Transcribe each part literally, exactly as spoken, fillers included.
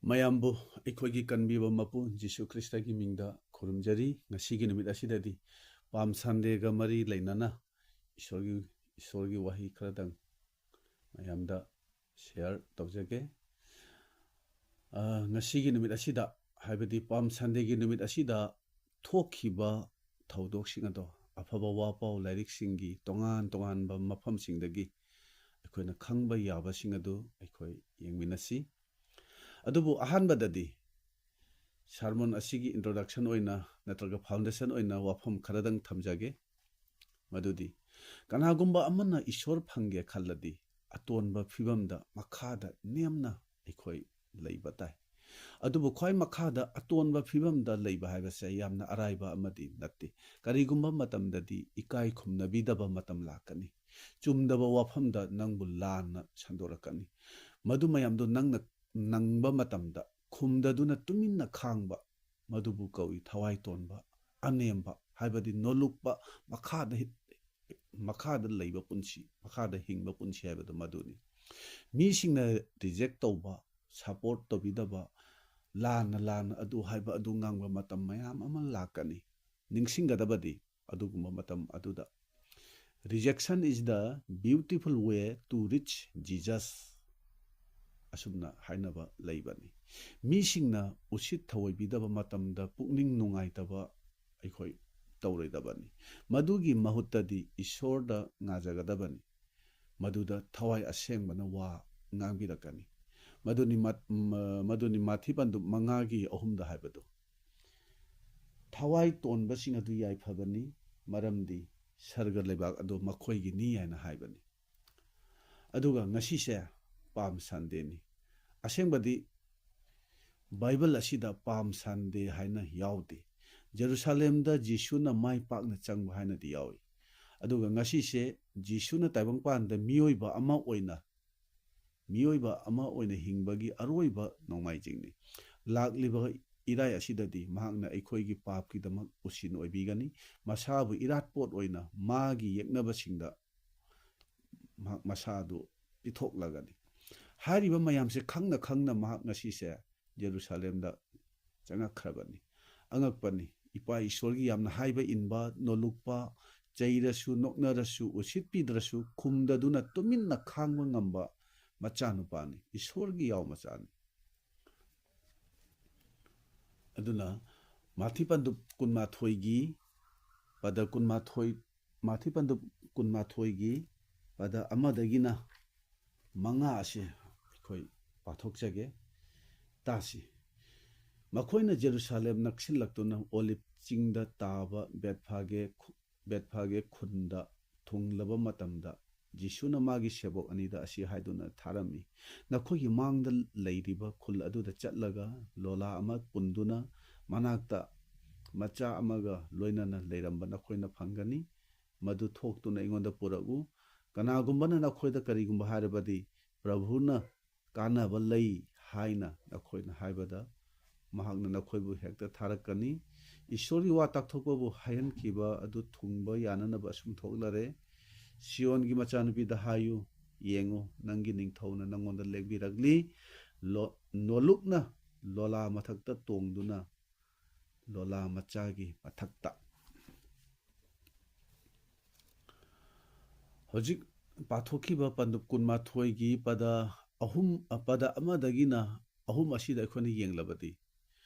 ꯃꯌꯥꯝꯕꯨ ꯑꯩꯈꯣꯏꯒꯤ ꯀꯟꯕꯤꯕ ꯃꯄꯨ ꯖꯤꯁꯨ ꯈ꯭ꯔꯤꯁꯇꯒꯤ ꯃꯤꯡꯗ ꯈꯨꯔꯨꯝꯖꯔꯤ꯫ ꯉꯁꯤꯒꯤ ꯅꯨꯃꯤꯠ ꯑꯁꯤꯗꯗꯤ ꯄꯥꯝ ꯁꯟꯗꯦꯒ ꯃꯔꯤ ꯂꯩꯅꯅ ꯏꯁꯣꯔꯒꯤ, ꯏꯁꯣꯔꯒꯤ ꯋꯥꯍꯩ ꯈꯔꯗꯪ ꯃꯌꯥꯝꯗ ꯁꯤꯌꯥꯔ ꯇꯧꯖꯒꯦ꯫ ꯑ, ꯉꯁꯤꯒꯤ ꯅꯨꯃꯤꯠ ꯑꯁꯤꯗ, ꯍꯥꯏꯕꯗꯤ ꯄꯥꯝ ꯁꯟꯗꯦꯒꯤ ꯅꯨꯃꯤꯠ ꯑꯁꯤꯗ ꯊꯣꯛꯈꯤꯕ ꯊꯧꯗꯣꯛꯁꯤꯡ ꯑꯗꯣ ꯑꯐꯕ ꯋꯥ ꯄꯥꯎ ꯂꯥꯏꯔꯤꯛꯁꯤꯡꯒꯤ ꯇꯣꯉꯥꯟ ꯇꯣꯉꯥꯟꯕ ꯃꯐꯝꯁꯤꯡꯗꯒꯤ ꯑꯩꯈꯣꯏꯅ ꯈꯪꯕ ꯌꯥꯕꯁꯤꯡ ꯑꯗꯨ ꯑꯩꯈꯣꯏ ꯌꯦꯡꯃꯤꯟꯅꯁꯤ꯫ ꯑꯗꯨꯕꯨ ꯑꯍꯥꯟꯕꯗꯗꯤ ꯁꯥꯔꯃꯣꯟ ꯑꯁꯤꯒꯤ ꯏꯟꯇ꯭ꯔꯣꯗꯛꯁꯟ ꯑꯣꯏꯅ ꯅꯠꯇ꯭ꯔꯒ ꯐꯥꯎꯟꯗꯦꯁꯟ ꯑꯣꯏꯅ ꯋꯥꯐꯝ ꯈꯔꯗꯪ ꯊꯝꯖꯒꯦ꯫ ꯃꯗꯨꯗꯤ ꯀꯅꯥꯒꯨꯝꯕ ꯑꯃꯅ ꯏꯁꯣꯔ ꯐꯪꯒꯦ ꯈꯜꯂꯗꯤ ꯑꯇꯣꯟꯕ ꯐꯤꯕꯝꯗ ꯃꯈꯥꯗ ꯅꯦꯝꯅ ꯑꯩꯈꯣꯏ ꯂꯩꯕ ꯇꯥꯏ꯫ ꯑꯗꯨꯕꯨ ꯈ꯭ꯋꯥꯏ ꯃꯈꯥꯗ ꯑꯇꯣꯟꯕ ꯐꯤꯕꯝꯗ ꯂꯩꯕ ꯍꯥꯏꯕꯁꯦ ꯌꯥꯝꯅ ꯑꯔꯥꯏꯕ ꯑꯃꯗꯤ ꯅꯠꯇꯦ꯫ ꯀꯔꯤꯒꯨꯝꯕ ꯃꯇꯝꯗꯗꯤ ꯏꯀꯥꯏ ꯈꯨꯝꯅꯕꯤꯗꯕ ꯃꯇꯝ ꯂꯥꯛꯀꯅꯤ꯫ ꯆꯨꯝꯗꯕ ꯋꯥꯐꯝꯗ ꯅꯪꯕꯨ ꯂꯥꯟꯅ ꯁꯟꯗꯣꯔꯛꯀꯅꯤ꯫ ꯃꯗꯨ ꯃꯌꯥꯝꯗꯨ ꯅꯪꯅ ꯅꯪꯕ ꯃꯇꯝꯗ ꯈꯨꯝꯗꯗꯨꯅ ꯇꯨꯃꯤꯟꯅ ꯈꯥꯡꯕ, ꯃꯗꯨꯕꯨ ꯀꯧꯏ ꯊꯋꯥꯏ ꯇꯣꯟꯕ, ꯑꯅꯦꯝꯕ, ꯍꯥꯏꯕꯗꯤ ꯅꯣꯂꯨꯛꯄ, ꯃꯈꯥꯗ ꯍꯤ-, ꯃꯈꯥꯗ ꯂꯩꯕ ꯄꯨꯟꯁꯤ, ꯃꯈꯥꯗ ꯍꯤꯡꯕ ꯄꯨꯟꯁꯤ ꯍꯥꯏꯕꯗꯨ ꯃꯗꯨꯅꯤ꯫ ꯃꯤꯁꯤꯡꯅ ꯔꯤꯖꯦꯛ ꯇꯧꯕ, ꯁꯄꯣꯔꯠ ꯇꯧꯕꯤꯗꯕ, ꯂꯥꯟꯅ ꯂꯥꯟꯅ ꯑꯗꯨ ꯍꯥꯏꯕ ꯑꯗꯨ ꯉꯥꯡꯕ ꯃꯇꯝ ꯃꯌꯥꯝ ꯑꯃ ꯂꯥꯛꯀꯅꯤ꯫ ꯅꯤꯡꯁꯤꯡꯒꯗꯕꯗꯤ ꯑꯗꯨꯒꯨꯝꯕ ꯃꯇꯝ ꯑꯗꯨꯗ, "Rejection is the beautiful way to reach Jesus," ꯑꯁꯨꯝꯅ ꯍꯥꯏꯅꯕ ꯂꯩꯕꯅꯤ꯫ ꯃꯤꯁꯤꯡꯅ ꯎꯁꯤꯠ ꯊꯑꯣꯏꯕꯤꯗꯕ ꯃꯇꯝꯗ ꯄꯨꯛꯅꯤꯡ ꯅꯨꯡꯉꯥꯏꯇꯕ ꯑꯩꯈꯣꯏ ꯇꯧꯔꯣꯏꯗꯕꯅꯤ꯫ ꯃꯗꯨꯒꯤ ꯃꯍꯨꯠꯇꯗꯤ ꯏꯁꯣꯔꯗ ꯉꯥꯖꯒꯗꯕꯅꯤ꯫ ꯃꯗꯨꯗ ꯊꯋꯥꯏ ꯑꯁꯦꯡꯕꯅ ꯋꯥ ꯉꯥꯡꯕꯤꯔꯛꯀꯅꯤ꯫ ꯃꯗꯨꯅꯤ ꯃꯠ-, ꯃ-, ꯃꯗꯨꯅꯤ ꯃꯥꯊꯤ ꯄꯟꯗꯨꯞ ꯃꯉꯥꯒꯤ ꯑꯍꯨꯝꯗ ꯍꯥꯏꯕꯗꯨ, "ꯊꯋꯥꯏ ꯇꯣꯟꯕꯁꯤꯡ ꯑꯗꯨ ꯌꯥꯏꯐꯕꯅꯤ, ꯃꯔꯝꯗꯤ ꯁꯔꯒ ꯂꯩꯕꯥꯛ ꯑꯗꯨ ꯃꯈꯣꯏꯒꯤꯅꯤ" ꯍꯥꯏꯅ ꯍꯥꯏꯕꯅꯤ꯫ ꯑꯗꯨꯒ ꯉꯁꯤꯁꯦ ꯄꯥꯝ ꯁꯟꯗꯦꯅꯤ꯫ ꯑꯁꯦꯡꯕꯗꯤ ꯕꯥꯏꯕꯜ ꯑꯁꯤꯗ ꯄꯥꯝ ꯁꯟꯗꯦ ꯍꯥꯏꯅ ꯌꯥꯎꯗꯦ꯫ ꯖꯦꯔꯨꯁꯥꯂꯦꯝꯗ ꯖꯤꯁꯨꯅ ꯃꯥꯏ ꯄꯥꯛꯅ ꯆꯪꯕ ꯍꯥꯏꯅꯗꯤ ꯌꯥꯎꯏ꯫ ꯑꯗꯨꯒ ꯉꯁꯤꯁꯦ ꯖꯤꯁꯨꯅ ꯇꯥꯏꯕꯪꯄꯥꯟꯗ ꯃꯤꯑꯣꯏꯕ ꯑꯃ ꯑꯣꯏꯅ, ꯃꯤꯑꯣꯏꯕ ꯑꯃ ꯑꯣꯏꯅ ꯍꯤꯡꯕꯒꯤ ꯑꯔꯣꯏꯕ ꯅꯣꯡꯃꯥꯏꯖꯤꯡꯅꯤ꯫ ꯂꯥꯛꯂꯤꯕ ꯏꯔꯥꯏ ꯑꯁꯤꯗꯗꯤ ꯃꯍꯥꯛꯅ ꯑꯩꯈꯣꯏꯒꯤ ꯄꯥꯞꯀꯤꯗꯃꯛ ꯎꯁꯤꯟ ꯑꯣꯏꯕꯤꯒꯅꯤ꯫ ꯃꯁꯥꯕꯨ ꯏꯔꯥꯠꯄꯣꯠ ꯑꯣꯏꯅ ꯃꯥꯒꯤ ꯌꯦꯛꯅꯕꯁꯤꯡꯗ ꯃꯍꯥꯛ ꯃꯁꯥ ꯑꯗꯨ ꯄꯤꯊꯣꯛꯂꯒꯅꯤ꯫ ꯍꯥꯏꯔꯤꯕ ꯃꯌꯥꯝꯁꯦ ꯈꯪꯅ ꯈꯪꯅ ꯃꯍꯥꯛ ꯉꯁꯤꯁꯦ ꯖꯦꯔꯨꯁꯥꯂꯦꯝꯗ ꯆꯪꯉꯛꯈ꯭ꯔꯕꯅꯤ꯫ ꯑꯉꯛꯄꯅꯤ, ꯏꯄꯥ ꯏꯁꯣꯔꯒꯤ ꯌꯥꯝꯅ ꯍꯥꯏꯕ ꯏꯟꯕ, ꯅꯣꯂꯨꯛꯄ, ꯆꯩꯔꯁꯨ, ꯅꯣꯛꯅꯔꯁꯨ, ꯎꯁꯤꯠꯄꯤꯗ꯭ꯔꯁꯨ, ꯈꯨꯝꯗꯗꯨꯅ ꯇꯨꯃꯤꯟꯅ ꯈꯥꯡꯕ ꯉꯝꯕ ꯃꯆꯥꯅꯨꯄꯥꯅꯤ, ꯏꯁꯣꯔꯒꯤ ꯌꯥꯎ ꯃꯆꯥꯅꯤ꯫ ꯑꯗꯨꯅ ꯃꯥꯊꯤ ꯄꯟꯗꯨꯞ ꯀꯨꯟꯃꯥꯊꯣꯏꯒꯤ ꯄꯗ ꯀꯨꯟꯃꯥꯊꯣꯏ, ꯃꯥꯊꯤ ꯄꯟꯗꯨꯞ ꯀꯨꯟꯃꯥꯊꯣꯏꯒꯤ ꯄꯗ ꯑꯃꯗꯒꯤꯅ ꯃꯉꯥ ꯑꯁꯤ ꯑꯩꯈꯣꯏ ꯄꯥꯊꯣꯛꯆꯒꯦ꯫ ꯇꯥꯁꯤ꯫ ꯃꯈꯣꯏꯅ ꯖꯦꯔꯨꯁꯥꯂꯦꯝ ꯅꯛꯁꯤꯜꯂꯛꯇꯨꯅ ꯑꯣꯂꯤꯚ ꯆꯤꯡꯗ ꯇꯥꯕ ꯕꯦꯠꯐꯥꯒꯦ ꯈꯨ-, ꯕꯦꯠꯐꯥꯒꯦ ꯈꯨꯟꯗ ꯊꯨꯡꯂꯕ ꯃꯇꯝꯗ, ꯖꯤꯁꯨꯅ ꯃꯥꯒꯤ ꯁꯦꯕꯣꯛ ꯑꯅꯤꯗ ꯑꯁꯤ ꯍꯥꯏꯗꯨꯅ ꯊꯥꯔꯝꯃꯤ, "ꯅꯈꯣꯏꯒꯤ ꯃꯥꯡꯗ ꯂꯩꯔꯤꯕ ꯈꯨꯜ ꯑꯗꯨꯗ ꯆꯠꯂꯒ ꯂꯣꯂꯥ ꯑꯃ ꯄꯨꯟꯗꯨꯅ ꯃꯅꯥꯛꯇ ꯃꯆꯥ ꯑꯃꯒ ꯂꯣꯏꯅꯅ ꯂꯩꯔꯝꯕ ꯅꯈꯣꯏꯅ ꯐꯪꯒꯅꯤ꯫ ꯃꯗꯨ ꯊꯣꯛꯇꯨꯅ ꯑꯩꯉꯣꯟꯗ ꯄꯨꯔꯛꯎ꯫ ꯀꯅꯥꯒꯨꯝꯕꯅ ꯅꯈꯣꯏꯗ ꯀꯔꯤꯒꯨꯝꯕ ꯍꯥꯏꯔꯕꯗꯤ, 'ꯄ꯭ꯔꯚꯨꯅ ꯀꯥꯟꯅꯕ ꯂꯩ' ꯍꯥꯏꯅ ꯅꯈꯣꯏꯅ ꯍꯥꯏꯕꯗ, ꯃꯍꯥꯛꯅ ꯅꯈꯣꯏꯕꯨ ꯍꯦꯛꯇ ꯊꯥꯔꯛꯀꯅꯤ꯫ ꯏꯁꯣꯔꯒꯤ ꯋꯥ ꯇꯥꯛꯊꯣꯛꯄꯕꯨ ꯍꯥꯏꯍꯟꯈꯤꯕ ꯑꯗꯨ ꯊꯨꯡꯕ ꯌꯥꯅꯅꯕ ꯑꯁꯨꯝ ꯊꯣꯛꯂꯔꯦ꯫ ꯁꯤꯌꯣꯟꯒꯤ ꯃꯆꯥꯅꯨꯄꯤꯗ ꯍꯥꯏꯌꯨ, 'ꯌꯦꯡꯉꯨ, ꯅꯪꯒꯤ ꯅꯤꯡꯊꯧꯅ ꯅꯪꯉꯣꯟꯗ ꯂꯦꯡꯕꯤꯔꯛꯂꯤ꯫ ꯂꯣ-, ꯅꯣꯂꯨꯛꯅ ꯂꯣꯂꯥ ꯃꯊꯛꯇ ꯇꯣꯡꯗꯨꯅ ꯂꯣꯂꯥ ꯃꯆꯥꯒꯤ ꯃꯊꯛꯇ.'" ꯍꯧꯖꯤꯛ ꯄꯥꯊꯣꯛꯈꯤꯕ ꯄꯟꯗꯨꯞ ꯀꯨꯟꯃꯥꯊꯣꯏꯒꯤ ꯄꯗ ꯑꯍꯨꯝ, ꯄꯗ ꯑꯃꯗꯒꯤꯅ ꯑꯍꯨꯝ ꯑꯁꯤꯗ ꯑꯩꯈꯣꯏꯅ ꯌꯦꯡꯂꯕꯗꯤ,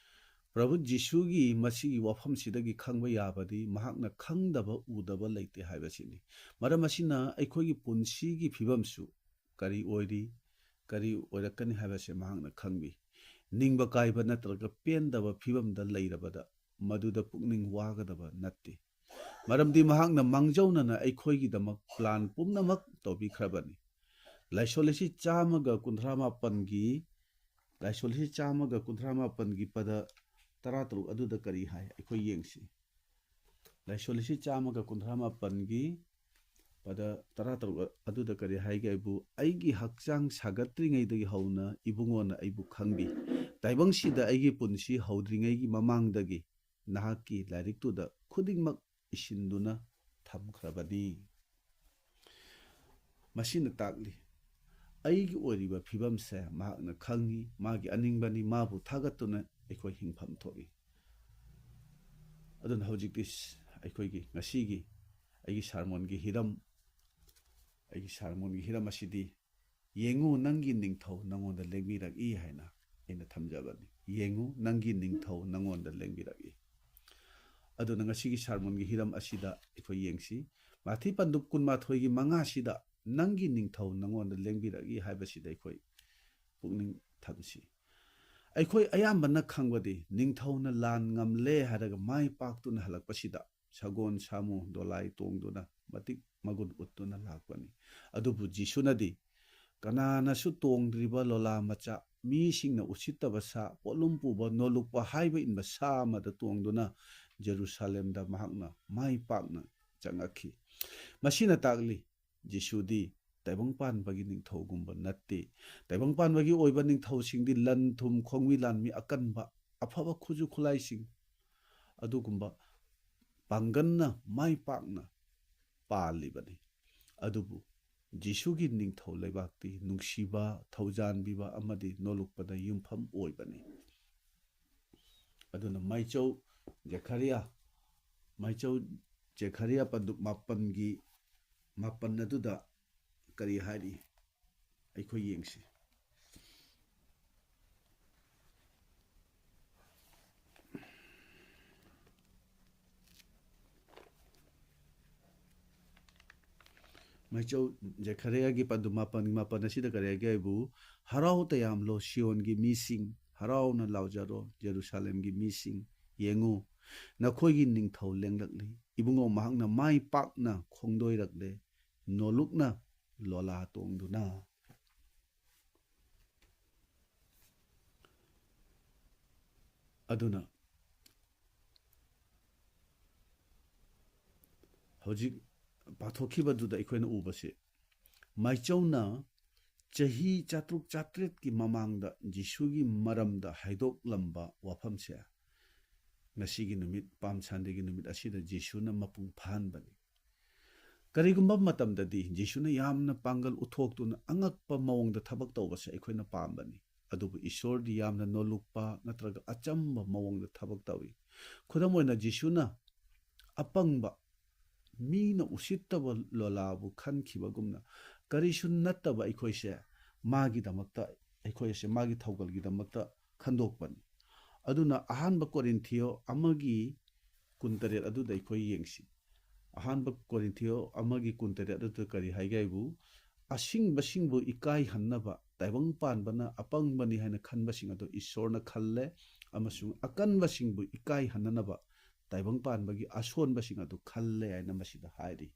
ꯄ꯭ꯔꯚꯨ ꯖꯤꯁꯨꯒꯤ ꯃꯁꯤꯒꯤ ꯋꯥꯐꯝꯁꯤꯗꯒꯤ ꯈꯪꯕ ꯌꯥꯕꯗꯤ ꯃꯍꯥꯛꯅ ꯈꯪꯗꯕ ꯎꯗꯕ ꯂꯩꯇꯦ ꯍꯥꯏꯕꯁꯤꯅꯤ꯫ ꯃꯔꯝ ꯑꯁꯤꯅ ꯑꯩꯈꯣꯏꯒꯤ ꯄꯨꯟꯁꯤꯒꯤ ꯐꯤꯕꯝꯁꯨ ꯀꯔꯤ ꯑꯣꯏꯔꯤ, ꯀꯔꯤ ꯑꯣꯏꯔꯛꯀꯅꯤ ꯍꯥꯏꯕꯁꯦ ꯃꯍꯥꯛꯅ ꯈꯪꯕꯤ꯫ ꯅꯤꯡꯕ ꯀꯥꯏꯕ ꯅꯠꯇ꯭ꯔꯒ ꯄꯦꯟꯗꯕ ꯐꯤꯕꯝꯗ ꯂꯩꯔꯕꯗ ꯃꯗꯨꯗ ꯄꯨꯛꯅꯤꯡ ꯋꯥꯒꯗꯕ ꯅꯠꯇꯦ꯫ ꯃꯔꯝꯗꯤ ꯃꯍꯥꯛꯅ ꯃꯥꯡꯖꯧꯅꯅ ꯑꯩꯈꯣꯏꯒꯤꯗꯃꯛ ꯄ꯭ꯂꯥꯟ ꯄꯨꯝꯅꯃꯛ ꯇꯧꯕꯤꯈ꯭ꯔꯕꯅꯤ꯫ ꯂꯥꯏꯁꯣꯟ ꯑꯁꯤ ꯆꯥꯝꯃꯒ ꯀꯨꯟꯊ꯭ꯔꯥ ꯃꯥꯄꯟꯒꯤ, ꯂꯥꯏꯁꯣꯟ ꯑꯁꯤ ꯆꯥꯝꯃꯒ ꯀꯨꯟꯊ꯭ꯔꯥ ꯃꯥꯄꯟꯒꯤ ꯄꯗ ꯇꯔꯥꯇꯔꯨꯛ ꯑꯗꯨꯗ ꯀꯔꯤ ꯍꯥꯏ? ꯑꯩꯈꯣꯏ ꯌꯦꯡꯁꯤ꯫ ꯂꯥꯏꯁꯣꯟ ꯑꯁꯤ ꯆꯥꯝꯃꯒ ꯀꯨꯟꯊ꯭ꯔꯥ ꯃꯥꯄꯟꯒꯤ ꯄꯗ ꯇꯔꯥꯇꯔꯨꯛ ꯑꯗꯨꯗ ꯀꯔꯤ ꯍꯥꯏꯒꯦ ꯍꯥꯏꯕꯨ, "ꯑꯩꯒꯤ ꯍꯛꯆꯥꯡ ꯁꯥꯒꯠꯇ꯭ꯔꯤꯉꯩꯗꯒꯤ ꯍꯧꯅ ꯏꯕꯨꯡꯉꯣꯅ ꯑꯩꯕꯨ ꯈꯪꯕꯤ꯫ ꯇꯥꯏꯕꯪꯁꯤꯗ ꯑꯩꯒꯤ ꯄꯨꯟꯁꯤ ꯍꯧꯗ꯭ꯔꯤꯉꯩꯒꯤ ꯃꯃꯥꯡꯗꯒꯤ ꯅꯍꯥꯛꯀꯤ ꯂꯥꯏꯔꯤꯛꯇꯨꯗ ꯈꯨꯗꯤꯡꯃꯛ ꯏꯁꯤꯟꯗꯨꯅ ꯊꯝꯈ꯭ꯔꯕꯅꯤ"꯫ ꯃꯁꯤꯅ ꯇꯥꯛꯂꯤ, ꯑꯩꯒꯤ ꯑꯣꯏꯔꯤꯕ ꯐꯤꯕꯝꯁꯦ ꯃꯍꯥꯛꯅ ꯈꯪꯉꯤ, ꯃꯥꯒꯤ ꯑꯅꯤꯡꯕꯅꯤ, ꯃꯥꯕꯨ ꯊꯥꯒꯠꯇꯨꯅ ꯑꯩꯈꯣꯏ ꯍꯤꯡꯐꯝ ꯊꯣꯛꯏ꯫ ꯑꯗꯨꯅ ꯍꯧꯖꯤꯛꯇꯤ ꯁ-, ꯑꯩꯈꯣꯏꯒꯤ ꯉꯁꯤꯒꯤ ꯑꯩꯒꯤ ꯁꯥꯔꯃꯣꯟꯒꯤ ꯍꯤꯔꯝ, ꯑꯩꯒꯤ ꯁꯥꯔꯃꯣꯟꯒꯤ ꯍꯤꯔꯝ ꯑꯁꯤꯗꯤ "ꯌꯦꯡꯉꯨ, ꯅꯪꯒꯤ ꯅꯤꯡꯊꯧ ꯅꯪꯉꯣꯟꯗ ꯂꯦꯡꯕꯤꯔꯛꯏ" ꯍꯥꯏꯅ ꯑꯩꯅ ꯊꯝꯖꯕꯅꯤ꯫ "ꯌꯦꯡꯉꯨ, ꯅꯪꯒꯤ ꯅꯤꯡꯊꯧ ꯅꯪꯉꯣꯟꯗ ꯂꯦꯡꯕꯤꯔꯛꯏ"꯫ ꯑꯗꯨꯅ ꯉꯁꯤꯒꯤ ꯁꯥꯔꯃꯣꯟꯒꯤ ꯍꯤꯔꯝ ꯑꯁꯤꯗ ꯑꯩꯈꯣꯏ ꯌꯦꯡꯁꯤ꯫ ꯃꯥꯊꯤ ꯄꯟꯗꯨꯞ ꯀꯨꯟꯃꯥꯊꯣꯏꯒꯤ ꯃꯉꯥꯁꯤꯗ "ꯅꯪꯒꯤ ꯅꯤꯡꯊꯧ ꯅꯪꯉꯣꯟꯗ ꯂꯦꯡꯕꯤꯔꯛꯏ" ꯍꯥꯏꯕꯁꯤꯗ ꯑꯩꯈꯣꯏ ꯄꯨꯛꯅꯤꯡ ꯊꯝꯁꯤ꯫ ꯑꯩꯈꯣꯏ ꯑꯌꯥꯝꯕꯅ ꯈꯪꯕꯗꯤ ꯅꯤꯡꯊꯧꯅ ꯂꯥꯟ ꯉꯝꯂꯦ ꯍꯥꯏꯔꯒ ꯃꯥꯏ ꯄꯥꯛꯇꯨꯅ ꯍꯜꯂꯛꯄꯁꯤꯗ ꯁꯒꯣꯜ, ꯁꯥꯃꯨ, ꯗꯣꯂꯥꯏ ꯇꯣꯡꯗꯨꯅ ꯃꯇꯤꯛ ꯃꯒꯨꯟ ꯎꯠꯇꯨꯅ ꯂꯥꯛꯄꯅꯤ꯫ ꯑꯗꯨꯕꯨ ꯖꯤꯁꯨꯅꯗꯤ ꯀꯅꯥꯅꯁꯨ ꯇꯣꯡꯗ꯭ꯔꯤꯕ ꯂꯣꯂꯥ ꯃꯆꯥ, ꯃꯤꯁꯤꯡꯅ ꯎꯁꯤꯠꯇꯕ ꯁꯥ, ꯄꯣꯠꯂꯨꯝ ꯄꯨꯕ, ꯅꯣꯂꯨꯛꯄ ꯍꯥꯏꯕ ꯏꯟꯕ ꯁꯥ ꯑꯃꯗ ꯇꯣꯡꯗꯨꯅ ꯖꯦꯔꯨꯁꯥꯂꯦꯝꯗ ꯃꯍꯥꯛꯅ ꯃꯥꯏ ꯄꯥꯛꯅ ꯆꯪꯉꯛꯈꯤ꯫ ꯃꯁꯤꯅ ꯇꯥꯛꯂꯤ, ꯖꯤꯁꯨꯗꯤ ꯇꯥꯏꯕꯪ ꯄꯥꯟꯕꯒꯤ ꯅꯤꯡꯊꯧꯒꯨꯝꯕ ꯅꯠꯇꯦ꯫ ꯇꯥꯏꯕꯪ ꯄꯥꯟꯕꯒꯤ ꯑꯣꯏꯕ ꯅꯤꯡꯊꯧꯁꯤꯡꯗꯤ ꯂꯟ ꯊꯨꯝ, ꯈꯣꯡꯃꯤ ꯂꯥꯟꯃꯤ ꯑꯀꯟꯕ, ꯑꯐꯕ ꯈꯨꯠꯁꯨ ꯈꯨꯠꯂꯥꯏꯁꯤꯡ, ꯑꯗꯨꯒꯨꯝꯕ ꯄꯥꯡꯒꯟꯅ ꯃꯥꯏ ꯄꯥꯛꯅ ꯄꯥꯜꯂꯤꯕꯅꯤ꯫ ꯑꯗꯨꯕꯨ ꯖꯤꯁꯨꯒꯤ ꯅꯤꯡꯊꯧ ꯂꯩꯕꯥꯛꯇꯤ ꯅꯨꯡꯁꯤꯕ, ꯊꯧꯖꯥꯟꯕꯤꯕ ꯑꯃꯗꯤ ꯅꯣꯂꯨꯛꯄꯗ ꯌꯨꯝꯐꯝ ꯑꯣꯏꯕꯅꯤ꯫ ꯑꯗꯨꯅ ꯃꯥꯏꯆꯧ ꯖꯦꯈꯥꯔꯤꯌꯥ, ꯃꯥꯏꯆꯧ ꯖꯦꯈꯥꯔꯤꯌꯥ ꯄꯟꯗꯨꯞ ꯃꯥꯄꯟꯒꯤ ꯃꯥꯄꯟ ꯑꯗꯨꯗ ꯀꯔꯤ ꯍꯥꯏꯔꯤ? ꯑꯩꯈꯣꯏ ꯌꯦꯡꯁꯤ꯫ ꯃꯥꯏꯆꯧ ꯖꯦꯈꯥꯔꯤꯌꯥꯒꯤ ꯄꯟꯗꯨꯞ ꯃꯥꯄꯟ, ꯃꯥꯄꯟ ꯑꯁꯤꯗ ꯀꯔꯤ ꯍꯥꯏꯒꯦ ꯍꯥꯏꯕꯨ, "ꯍꯔꯥꯎ ꯇꯌꯥꯝꯂꯣ ꯁꯤꯌꯣꯟꯒꯤ ꯃꯤꯁꯤꯡ, ꯍꯔꯥꯎꯅ ꯂꯥꯎꯖꯔꯣ ꯖꯦꯔꯨꯁꯥꯂꯦꯝꯒꯤ ꯃꯤꯁꯤꯡ, ꯌꯦꯡꯉꯨ, ꯅꯈꯣꯏꯒꯤ ꯅꯤꯡꯊꯧ ꯂꯦꯡꯂꯛꯂꯤ꯫ ꯏꯕꯨꯡꯉꯣ, ꯃꯍꯥꯛꯅ ꯃꯥꯏ ꯄꯥꯛꯅ ꯈꯣꯡꯗꯣꯏꯔꯛꯂꯦ, ꯅꯣꯂꯨꯛꯅ ꯂꯣꯂꯥ ꯇꯣꯡꯗꯨꯅ"꯫ ꯑꯗꯨꯅ ꯍꯧꯖꯤꯛ ꯄꯥꯊꯣꯛꯈꯤꯕꯗꯨꯗ ꯑꯩꯈꯣꯏꯅ ꯎꯕꯁꯦ, ꯃꯥꯏꯆꯧꯅ ꯆꯍꯤ ꯆꯥꯇ꯭ꯔꯨꯛ ꯆꯥꯇ꯭ꯔꯦꯠꯀꯤ ꯃꯃꯥꯡꯗ ꯖꯤꯁꯨꯒꯤ ꯃꯔꯝꯗ ꯍꯥꯏꯗꯣꯛꯂꯝꯕ ꯋꯥꯐꯝꯁꯦ ꯉꯁꯤꯒꯤ ꯅꯨꯃꯤꯠ, ꯄꯥꯝ ꯁꯟꯗꯦꯒꯤ ꯅꯨꯃꯤꯠ ꯑꯁꯤꯗ ꯖꯤꯁꯨꯅ ꯃꯄꯨꯡ ꯐꯥꯍꯟꯕꯅꯤ꯫ ꯀꯔꯤꯒꯨꯝꯕ ꯃꯇꯝꯗꯗꯤ ꯖꯤꯁꯨꯅ ꯌꯥꯝꯅ ꯄꯥꯡꯒꯜ ꯎꯠꯊꯣꯛꯇꯨꯅ ꯑꯉꯛꯄ ꯃꯑꯣꯡꯗ ꯊꯕꯛ ꯇꯧꯕꯁꯦ ꯑꯩꯈꯣꯏꯅ ꯄꯥꯝꯕꯅꯤ꯫ ꯑꯗꯨꯕꯨ ꯏꯁꯣꯔꯗꯤ ꯌꯥꯝꯅ ꯅꯣꯜꯂꯨꯛꯄ ꯅꯠꯇ꯭ꯔꯒ ꯑꯆꯝꯕ ꯃꯑꯣꯡꯗ ꯊꯕꯛ ꯇꯧꯏ꯫ ꯈꯨꯗꯝ ꯑꯣꯏꯅ, ꯖꯤꯁꯨꯅ ꯑꯄꯪꯕ, ꯃꯤꯅ ꯎꯁꯤꯠꯇꯕ ꯂꯣꯂꯥꯕꯨ ꯈꯟꯈꯤꯕꯒꯨꯝꯅ, ꯀꯔꯤꯁꯨ ꯅꯠꯇꯕ ꯑꯩꯈꯣꯏꯁꯦ ꯃꯥꯒꯤꯗꯃꯛꯇ, ꯑꯩꯈꯣꯏꯁꯦ ꯃꯥꯒꯤ ꯊꯧꯒꯜꯒꯤꯗꯃꯛꯇ ꯈꯟꯗꯣꯛꯄꯅꯤ꯫ ꯑꯗꯨꯅ ꯑꯍꯥꯟꯕ ꯀꯣꯔꯤꯟꯊꯤꯌꯣ ꯑꯃꯒꯤ ꯀꯨꯟꯇꯔꯦꯠ ꯑꯗꯨꯗ ꯑꯩꯈꯣꯏ ꯌꯦꯡꯁꯤ꯫ ꯑꯍꯥꯟꯕ ꯀꯣꯔꯤꯟꯊꯤꯌꯣ ꯑꯃꯒꯤ ꯀꯨꯟꯇꯔꯦꯠ ꯑꯗꯨꯗ ꯀꯔꯤ ꯍꯥꯏꯒꯦ ꯍꯥꯏꯕꯨ, "ꯑꯁꯤꯡꯕꯁꯤꯡꯕꯨ ꯏꯀꯥꯏꯍꯟꯅꯕ ꯇꯥꯏꯕꯪ ꯄꯥꯟꯕꯅ ꯑꯄꯪꯕꯅꯤ ꯍꯥꯏꯅ ꯈꯟꯕꯁꯤꯡ ꯑꯗꯨ ꯏꯁꯣꯔꯅ ꯈꯜꯂꯦ, ꯑꯃꯁꯨꯡ ꯑꯀꯟꯕꯁꯤꯡꯕꯨ ꯏꯀꯥꯏꯍꯟꯅꯅꯕ ꯇꯥꯏꯕꯪ ꯄꯥꯟꯕꯒꯤ ꯑꯁꯣꯟꯕꯁꯤꯡ ꯑꯗꯨ ꯈꯜꯂꯦ" ꯍꯥꯏꯅ ꯃꯁꯤꯗ ꯍꯥꯏꯔꯤ꯫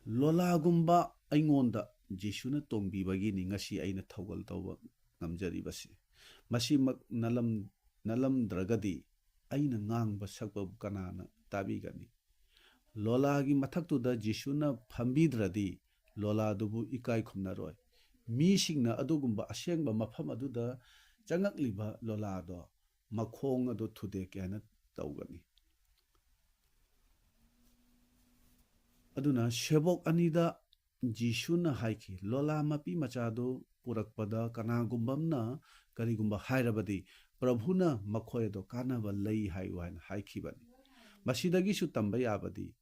ꯂꯣꯂꯥꯒꯨꯝꯕ ꯑꯩꯉꯣꯟꯗ ꯖꯤꯁꯨꯅ ꯇꯣꯡꯕꯤꯕꯒꯤꯅꯤ ꯉꯁꯤ ꯑꯩꯅ ꯊꯧꯒꯜ ꯇꯧꯕ ꯉꯝꯖꯔꯤꯕꯁꯤ꯫ ꯃꯁꯤꯃꯛ ꯅꯠꯂꯝ-, ꯅꯠꯂꯝꯗ꯭ꯔꯒꯗꯤ ꯑꯩꯅ ꯉꯥꯡꯕ ꯁꯛꯄꯕꯨ ꯀꯅꯥꯅ ꯇꯥꯕꯤꯒꯅꯤ? ꯂꯣꯂꯥꯒꯤ ꯃꯊꯛꯇꯨꯗ ꯖꯤꯁꯨꯅ ꯐꯝꯕꯤꯗ꯭ꯔꯗꯤ ꯂꯣꯂꯥꯗꯨꯕꯨ ꯏꯀꯥꯏ ꯈꯨꯝꯅꯔꯣꯏ꯫ ꯃꯤꯁꯤꯡꯅ ꯑꯗꯨꯒꯨꯝꯕ ꯑꯁꯦꯡꯕ ꯃꯐꯝ ꯑꯗꯨꯗ ꯆꯪꯉꯛꯂꯤꯕ ꯂꯣꯂꯥꯗꯣ ꯃꯈꯣꯡ ꯑꯗꯨ ꯊꯨꯗꯦꯛꯀꯦ ꯍꯥꯏꯅ ꯇꯧꯒꯅꯤ꯫ ꯑꯗꯨꯅ ꯁꯦꯕꯣꯛ ꯑꯅꯤꯗ ꯖꯤꯁꯨꯅ ꯍꯥꯏꯈꯤ, "ꯂꯣꯂꯥ ꯃꯄꯤ ꯃꯆꯥꯗꯨ ꯄꯨꯔꯛꯄꯗ ꯀꯅꯥꯒꯨꯝꯕ ꯑꯃꯅ ꯀꯔꯤꯒꯨꯝꯕ ꯍꯥꯏꯔꯕꯗꯤ, ꯄ꯭ꯔꯚꯨꯅ ꯃꯈꯣꯏ ꯑꯗꯣ ꯀꯥꯟꯅꯕ ꯂꯩ ꯍꯥꯏꯌꯨ" ꯍꯥꯏꯅ ꯍꯥꯏꯈꯤꯕꯅꯤ꯫ ꯃꯁꯤꯗꯒꯤꯁꯨ ꯇꯝꯕ ꯌꯥꯕꯗꯤ,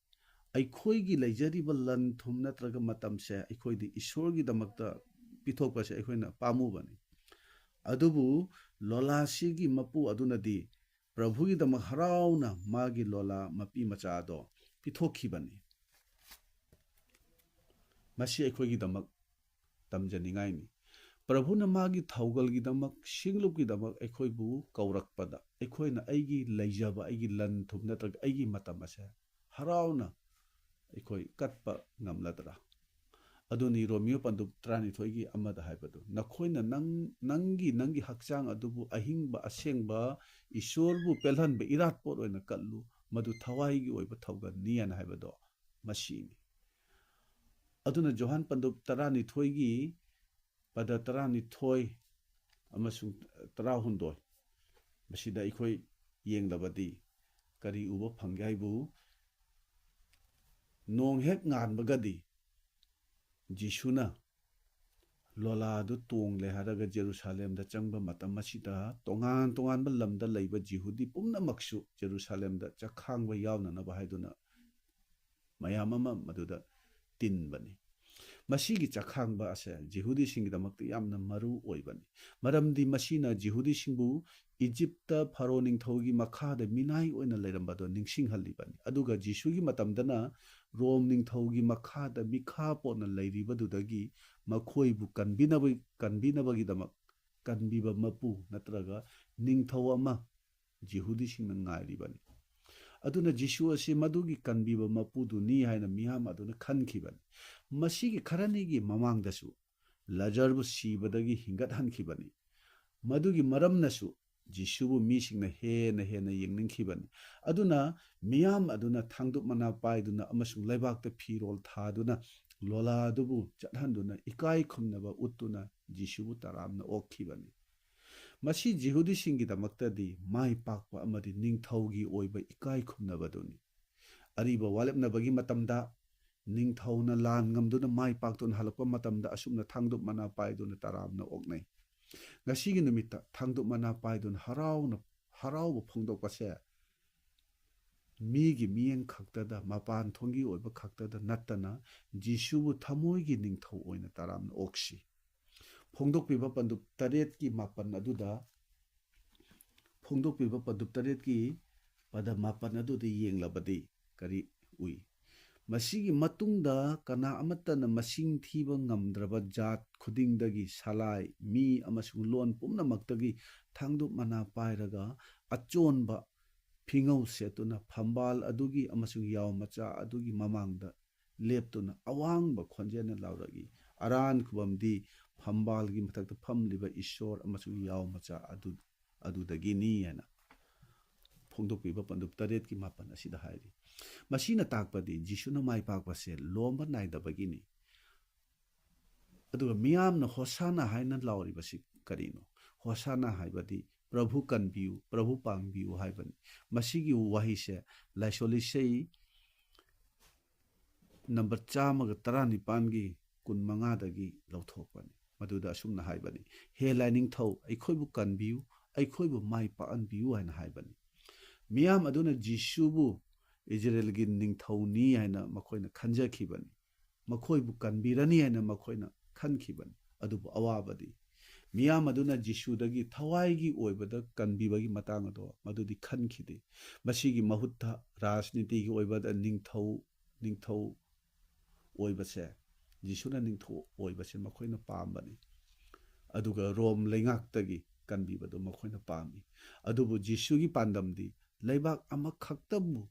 ꯑꯩꯈꯣꯏꯒꯤ ꯂꯩꯖꯔꯤꯕ ꯂꯟ ꯊꯨꯝ ꯅꯠꯇ꯭ꯔꯒ ꯃꯇꯝꯁꯦ ꯑꯩꯈꯣꯏꯗꯤ ꯏꯁꯣꯔꯒꯤꯗꯃꯛꯇ ꯄꯤꯊꯣꯛꯄꯁꯦ ꯑꯩꯈꯣꯏꯅ ꯄꯥꯝꯃꯨꯕꯅꯤ꯫ ꯑꯗꯨꯕꯨ ꯂꯣꯂꯥꯁꯤꯒꯤ ꯃꯄꯨ ꯑꯗꯨꯅꯗꯤ ꯄ꯭ꯔꯚꯨꯒꯤꯗꯃꯛ ꯍꯔꯥꯎꯅ ꯃꯥꯒꯤ ꯂꯣꯂꯥ ꯃꯄꯤ ꯃꯆꯥꯗꯣ ꯄꯤꯊꯣꯛꯈꯤꯕꯅꯤ꯫ ꯃꯁꯤ ꯑꯩꯈꯣꯏꯒꯤꯗꯃꯛ ꯇꯝꯖꯅꯤꯡꯉꯥꯏꯅꯤ꯫ ꯄ꯭ꯔꯚꯨꯅ ꯃꯥꯒꯤ ꯊꯧꯒꯜꯒꯤꯗꯃꯛ, ꯁꯤꯡꯂꯨꯞꯀꯤꯗꯃꯛ ꯑꯩꯈꯣꯏꯕꯨ ꯀꯧꯔꯛꯄꯗ, ꯑꯩꯈꯣꯏꯅ ꯑꯩꯒꯤ ꯂꯩꯖꯕ, ꯑꯩꯒꯤ ꯂꯟ ꯊꯨꯝ ꯅꯠꯇ꯭ꯔꯒ ꯑꯩꯒꯤ ꯃꯇꯝ ꯑꯁꯦ ꯍꯔꯥꯎꯅ ꯑꯩꯈꯣꯏ ꯀꯠꯄ ꯉꯝꯂꯗ꯭ꯔꯥ? ꯑꯗꯨꯅꯤ ꯔꯣꯃꯤꯌꯣ ꯄꯟꯗꯨꯞ ꯇꯔꯥꯅꯤꯊꯣꯏꯒꯤ ꯑꯃꯗ ꯍꯥꯏꯕꯗꯨ, "ꯅꯈꯣꯏꯅ ꯅꯪ, ꯅꯪꯒꯤ, ꯅꯪꯒꯤ ꯍꯛꯆꯥꯡ ꯑꯗꯨꯕꯨ ꯑꯍꯤꯡꯕ, ꯑꯁꯦꯡꯕ, ꯏꯁꯣꯔꯕꯨ ꯄꯦꯜꯍꯟꯕ ꯏꯔꯥꯠꯄꯣꯠ ꯑꯣꯏꯅ ꯀꯠꯂꯨ, ꯃꯗꯨ ꯊꯋꯥꯏꯒꯤ ꯑꯣꯏꯕ ꯊꯧꯒꯜꯅꯤ" ꯍꯥꯏꯅ ꯍꯥꯏꯕꯗꯣ ꯃꯁꯤꯅꯤ꯫ ꯑꯗꯨꯅ ꯖꯣꯍꯥꯟ ꯄꯟꯗꯨꯞ ꯇꯔꯥꯅꯤꯊꯣꯏꯒꯤ ꯄꯗ ꯇꯔꯥꯅꯤꯊꯣꯏ ꯑꯃꯁꯨꯡ ꯇꯔꯥꯍꯨꯝꯗꯣꯏ, ꯃꯁꯤꯗ ꯑꯩꯈꯣꯏ ꯌꯦꯡꯂꯕꯗꯤ, ꯀꯔꯤ ꯎꯕ ꯐꯪꯒꯦ ꯍꯥꯏꯕꯨ, ꯅꯣꯡ ꯍꯦꯛ ꯉꯥꯟꯕꯒꯗꯤ ꯖꯤꯁꯨꯅ ꯂꯣꯂꯥꯗꯨ ꯇꯣꯡꯂꯦ ꯍꯥꯏꯔꯒ ꯖꯦꯔꯨꯁꯥꯂꯦꯝꯗ ꯆꯪꯕ ꯃꯇꯝ ꯑꯁꯤꯗ, ꯇꯣꯉꯥꯟ ꯇꯣꯉꯥꯟꯕ ꯂꯝꯗ ꯂꯩꯕ ꯖꯤꯍꯨꯗꯤ ꯄꯨꯝꯅꯃꯛꯁꯨ ꯖꯦꯔꯨꯁꯥꯂꯦꯝꯗ ꯆꯈꯥꯡꯕ ꯌꯥꯎꯅꯅꯕ ꯍꯥꯏꯗꯨꯅ ꯃꯌꯥꯝ ꯑꯃ ꯃꯗꯨꯗ ꯇꯤꯟꯕꯅꯤ꯫ ꯃꯁꯤꯒꯤ ꯆꯈꯥꯡꯕ ꯑꯁꯦ ꯖꯤꯍꯨꯗꯤꯁꯤꯡꯒꯤꯗꯃꯛꯇ ꯌꯥꯝꯅ ꯃꯔꯨ ꯑꯣꯏꯕꯅꯤ, ꯃꯔꯝꯗꯤ ꯃꯁꯤꯅ ꯖꯤꯍꯨꯗꯤꯁꯤꯡꯕꯨ ꯏꯖꯤꯞꯇ ꯐꯔꯣ ꯅꯤꯡꯊꯧꯒꯤ ꯃꯈꯥꯗ ꯃꯤꯅꯥꯏ ꯑꯣꯏꯅ ꯂꯩꯔꯝꯕꯗꯣ ꯅꯤꯡꯁꯤꯡꯍꯜꯂꯤꯕꯅꯤ꯫ ꯑꯗꯨꯒ ꯖꯤꯁꯨꯒꯤ ꯃꯇꯝꯗꯅ ꯔꯣꯝ ꯅꯤꯡꯊꯧꯒꯤ ꯃꯈꯥꯗ ꯃꯤꯈꯥ ꯄꯣꯟꯅ ꯂꯩꯔꯤꯕꯗꯨꯗꯒꯤ ꯃꯈꯣꯏꯕꯨ ꯀꯟꯕꯤꯅꯕ-, ꯀꯟꯕꯤꯅꯕꯒꯤꯗꯃꯛ ꯀꯟꯕꯤꯕ ꯃꯄꯨ ꯅꯠꯇ꯭ꯔꯒ ꯅꯤꯡꯊꯧ ꯑꯃ ꯖꯤꯍꯨꯗꯤꯁꯤꯡꯅ ꯉꯥꯏꯔꯤꯕꯅꯤ꯫ ꯑꯗꯨꯅ ꯖꯤꯁꯨ ꯑꯁꯤ ꯃꯗꯨꯒꯤ ꯀꯟꯕꯤꯕ ꯃꯄꯨꯗꯨꯅꯤ ꯍꯥꯏꯅ ꯃꯤꯌꯥꯝ ꯑꯗꯨꯅ ꯈꯟꯈꯤꯕꯅꯤ꯫ ꯃꯁꯤꯒꯤ ꯈꯔꯅꯤꯒꯤ ꯃꯃꯥꯡꯗꯁꯨ ꯂꯥꯖꯔꯕꯨ ꯁꯤꯕꯗꯒꯤ ꯍꯤꯡꯒꯠꯍꯟꯈꯤꯕꯅꯤ꯫ ꯃꯗꯨꯒꯤ ꯃꯔꯝꯅꯁꯨ ꯖꯤꯁꯨꯕꯨ ꯃꯤꯁꯤꯡꯅ ꯍꯦꯟꯅ ꯍꯦꯟꯅ ꯌꯦꯡꯅꯤꯡꯈꯤꯕꯅꯤ꯫ ꯑꯗꯨꯅ ꯃꯤꯌꯥꯝ ꯑꯗꯨꯅ ꯊꯥꯡꯗꯨꯞ ꯃꯅꯥ ꯄꯥꯏꯗꯨꯅ ꯑꯃꯁꯨꯡ ꯂꯩꯕꯥꯛꯇ ꯐꯤꯔꯣꯜ ꯊꯥꯗꯨꯅ ꯂꯣꯂꯥ ꯑꯗꯨꯕꯨ ꯆꯠꯍꯟꯗꯨꯅ ꯏꯀꯥꯏ ꯈꯨꯝꯅꯕ ꯎꯠꯇꯨꯅ ꯖꯤꯁꯨꯕꯨ ꯇꯔꯥꯝꯅ ꯑꯣꯛꯈꯤꯕꯅꯤ꯫ ꯃꯁꯤ ꯖꯤꯍꯨꯗꯤꯁꯤꯡꯒꯤꯗꯃꯛꯇꯗꯤ ꯃꯥꯏ ꯄꯥꯛꯄ ꯑꯃꯗꯤ ꯅꯤꯡꯊꯧꯒꯤ ꯑꯣꯏꯕ ꯏꯀꯥꯏ ꯈꯨꯝꯅꯕꯗꯨꯅꯤ꯫ ꯑꯔꯤꯕ ꯋꯥꯔꯦꯞꯅꯕꯒꯤ ꯃꯇꯝꯗ ꯅꯤꯡꯊꯧꯅ ꯂꯥꯟ ꯉꯝꯗꯨꯅ ꯃꯥꯏ ꯄꯥꯛꯇꯨꯅ ꯍꯜꯂꯛꯄ ꯃꯇꯝꯗ ꯑꯁꯨꯝꯅ ꯊꯥꯡꯗꯨꯞ ꯃꯅꯥ ꯄꯥꯏꯗꯨꯅ ꯇꯔꯥꯝꯅ ꯑꯣꯛꯅꯩ꯫ ꯉꯁꯤꯒꯤ ꯅꯨꯃꯤꯠꯇ ꯊꯥꯡꯗꯨꯞ ꯃꯅꯥ ꯄꯥꯏꯗꯨꯅ ꯍꯔꯥꯎꯅ, ꯍꯔꯥꯎꯕ ꯐꯣꯡꯗꯣꯛꯄꯁꯦ ꯃꯤꯒꯤ ꯃꯤꯠꯌꯦꯡ ꯈꯛꯇꯗ, ꯃꯄꯥꯟ ꯊꯣꯡꯒꯤ ꯑꯣꯏꯕ ꯈꯛꯇꯗ ꯅꯠꯇꯅ ꯖꯤꯁꯨꯕꯨ ꯊꯃꯣꯏꯒꯤ ꯅꯤꯡꯊꯧ ꯑꯣꯏꯅ ꯇꯔꯥꯝꯅ ꯑꯣꯛꯁꯤ꯫ ꯐꯣꯡꯗꯣꯛꯄꯤꯕ ꯄꯟꯗꯨꯞ ꯇꯔꯦꯠꯀꯤ ꯃꯥꯄꯟ ꯑꯗꯨꯗ, ꯐꯣꯡꯗꯣꯛꯄꯤꯕ ꯄꯟꯗꯨꯞ ꯇꯔꯦꯠꯀꯤ ꯄꯗ ꯃꯥꯄꯟ ꯑꯗꯨꯗ ꯌꯦꯡꯂꯕꯗꯤ ꯀꯔꯤ ꯎꯏ? ꯃꯁꯤꯒꯤ ꯃꯇꯨꯡꯗ ꯀꯅꯥ ꯑꯃꯠꯇꯅ ꯃꯁꯤꯡ ꯊꯤꯕ ꯉꯝꯗ꯭ꯔꯕ ꯖꯥꯠ ꯈꯨꯗꯤꯡꯗꯒꯤ ꯁꯂꯥꯏ, ꯃꯤ ꯑꯃꯁꯨꯡ ꯂꯣꯟ ꯄꯨꯝꯅꯃꯛꯇꯒꯤ ꯊꯥꯡꯗꯨꯞ ꯃꯅꯥ ꯄꯥꯏꯔꯒ ꯑꯆꯣꯟꯕ ꯐꯤꯉꯧ ꯁꯦꯠꯇꯨꯅ ꯐꯝꯕꯥꯜ ꯑꯗꯨꯒꯤ ꯑꯃꯁꯨꯡ ꯌꯥꯎ ꯃꯆꯥ ꯑꯗꯨꯒꯤ ꯃꯃꯥꯡꯗ ꯂꯦꯞꯇꯨꯅ ꯑꯋꯥꯡꯕ ꯈꯣꯟꯖꯦꯜꯅ ꯂꯥꯎꯔꯛꯏ, "ꯑꯔꯥꯟ ꯈꯨꯕꯝꯗꯤ ꯐꯝꯕꯥꯜꯒꯤ ꯃꯊꯛꯇ ꯐꯝꯂꯤꯕ ꯏꯁꯣꯔ ꯑꯃꯁꯨꯡ ꯌꯥꯎ ꯃꯆꯥ ꯑꯗꯨ, ꯑꯗꯨꯗꯒꯤꯅꯤ" ꯍꯥꯏꯅ ꯐꯣꯡꯗꯣꯛꯄꯤꯕ ꯄꯟꯗꯨꯞ ꯇꯔꯦꯠꯀꯤ ꯃꯥꯄꯟ ꯑꯁꯤꯗ ꯍꯥꯏꯔꯤ꯫ ꯃꯁꯤꯅ ꯇꯥꯛꯄꯗꯤ ꯖꯤꯁꯨꯅ ꯃꯥꯏ ꯄꯥꯛꯄꯁꯦ ꯂꯣꯝꯕ ꯅꯥꯏꯗꯕꯒꯤꯅꯤ꯫ ꯑꯗꯨꯒ ꯃꯤꯌꯥꯝꯅ ꯍꯣꯁꯥꯅꯥ ꯍꯥꯏꯅ ꯂꯥꯎꯔꯤꯕꯁꯤ ꯀꯔꯤꯅꯣ? ꯍꯣꯁꯥꯅꯥ ꯍꯥꯏꯕꯗꯤ "ꯄ꯭ꯔꯚꯨ ꯀꯟꯕꯤꯌꯨ, ꯄ꯭ꯔꯚꯨ ꯄꯥꯡꯕꯤꯌꯨ" ꯍꯥꯏꯕꯅꯤ꯫ ꯃꯁꯤꯒꯤ ꯋꯥꯍꯩꯁꯦ ꯂꯥꯏꯁꯣꯟ ꯏꯁꯩ ꯅꯝꯕꯔ ꯆꯥꯝꯃꯒ ꯇꯔꯥꯅꯤꯄꯥꯟꯒꯤ ꯀꯨꯟꯃꯉꯥꯗꯒꯤ ꯂꯧꯊꯣꯛꯄꯅꯤ꯫ ꯃꯗꯨꯗ ꯑꯁꯨꯝꯅ ꯍꯥꯏꯕꯅꯤ, "ꯍꯦ ꯂꯥꯏꯅꯤꯡꯊꯧ, ꯑꯩꯈꯣꯏꯕꯨ ꯀꯟꯕꯤꯌꯨ, ꯑꯩꯈꯣꯏꯕꯨ ꯃꯥꯏ ꯄꯥꯛꯍꯟꯕꯤꯌꯨ" ꯍꯥꯏꯅ ꯍꯥꯏꯕꯅꯤ꯫ ꯃꯤꯌꯥꯝ ꯑꯗꯨꯅ ꯖꯤꯁꯨꯕꯨ ꯏꯖꯔꯦꯜꯒꯤ ꯅꯤꯡꯊꯧꯅꯤ ꯍꯥꯏꯅ ꯃꯈꯣꯏꯅ ꯈꯟꯖꯈꯤꯕꯅꯤ꯫ ꯃꯈꯣꯏꯕꯨ ꯀꯟꯕꯤꯔꯅꯤ ꯍꯥꯏꯅ ꯃꯈꯣꯏꯅ ꯈꯟꯈꯤꯕꯅꯤ꯫ ꯑꯗꯨꯕꯨ ꯑꯋꯥꯕꯗꯤ, ꯃꯤꯌꯥꯝ ꯑꯗꯨꯅ ꯖꯤꯁꯨꯗꯒꯤ ꯊꯋꯥꯏꯒꯤ ꯑꯣꯏꯕꯗ ꯀꯟꯕꯤꯕꯒꯤ ꯃꯇꯥꯡ ꯑꯗꯣ ꯃꯗꯨꯗꯤ ꯈꯟꯈꯤꯗꯦ꯫ ꯃꯁꯤꯒꯤ ꯃꯍꯨꯠꯇ ꯔꯥꯖꯅꯤꯇꯤꯒꯤ ꯑꯣꯏꯕꯗ ꯅꯤꯡꯊꯧ, ꯅꯤꯡꯊꯧ ꯑꯣꯏꯕꯁꯦ, ꯖꯤꯁꯨꯅ ꯅꯤꯡꯊꯧ ꯑꯣꯏꯕꯁꯦ ꯃꯈꯣꯏꯅ ꯄꯥꯝꯕꯅꯤ꯫ ꯑꯗꯨꯒ ꯔꯣꯝ ꯂꯩꯉꯥꯛꯇꯒꯤ ꯀꯟꯕꯤꯕꯗꯨ ꯃꯈꯣꯏꯅ ꯄꯥꯝꯃꯤ꯫ ꯑꯗꯨꯕꯨ ꯖꯤꯁꯨꯒꯤ ꯄꯥꯟꯗꯝꯗꯤ ꯂꯩꯕꯥꯛ ꯑꯃꯈꯛꯇꯕꯨ,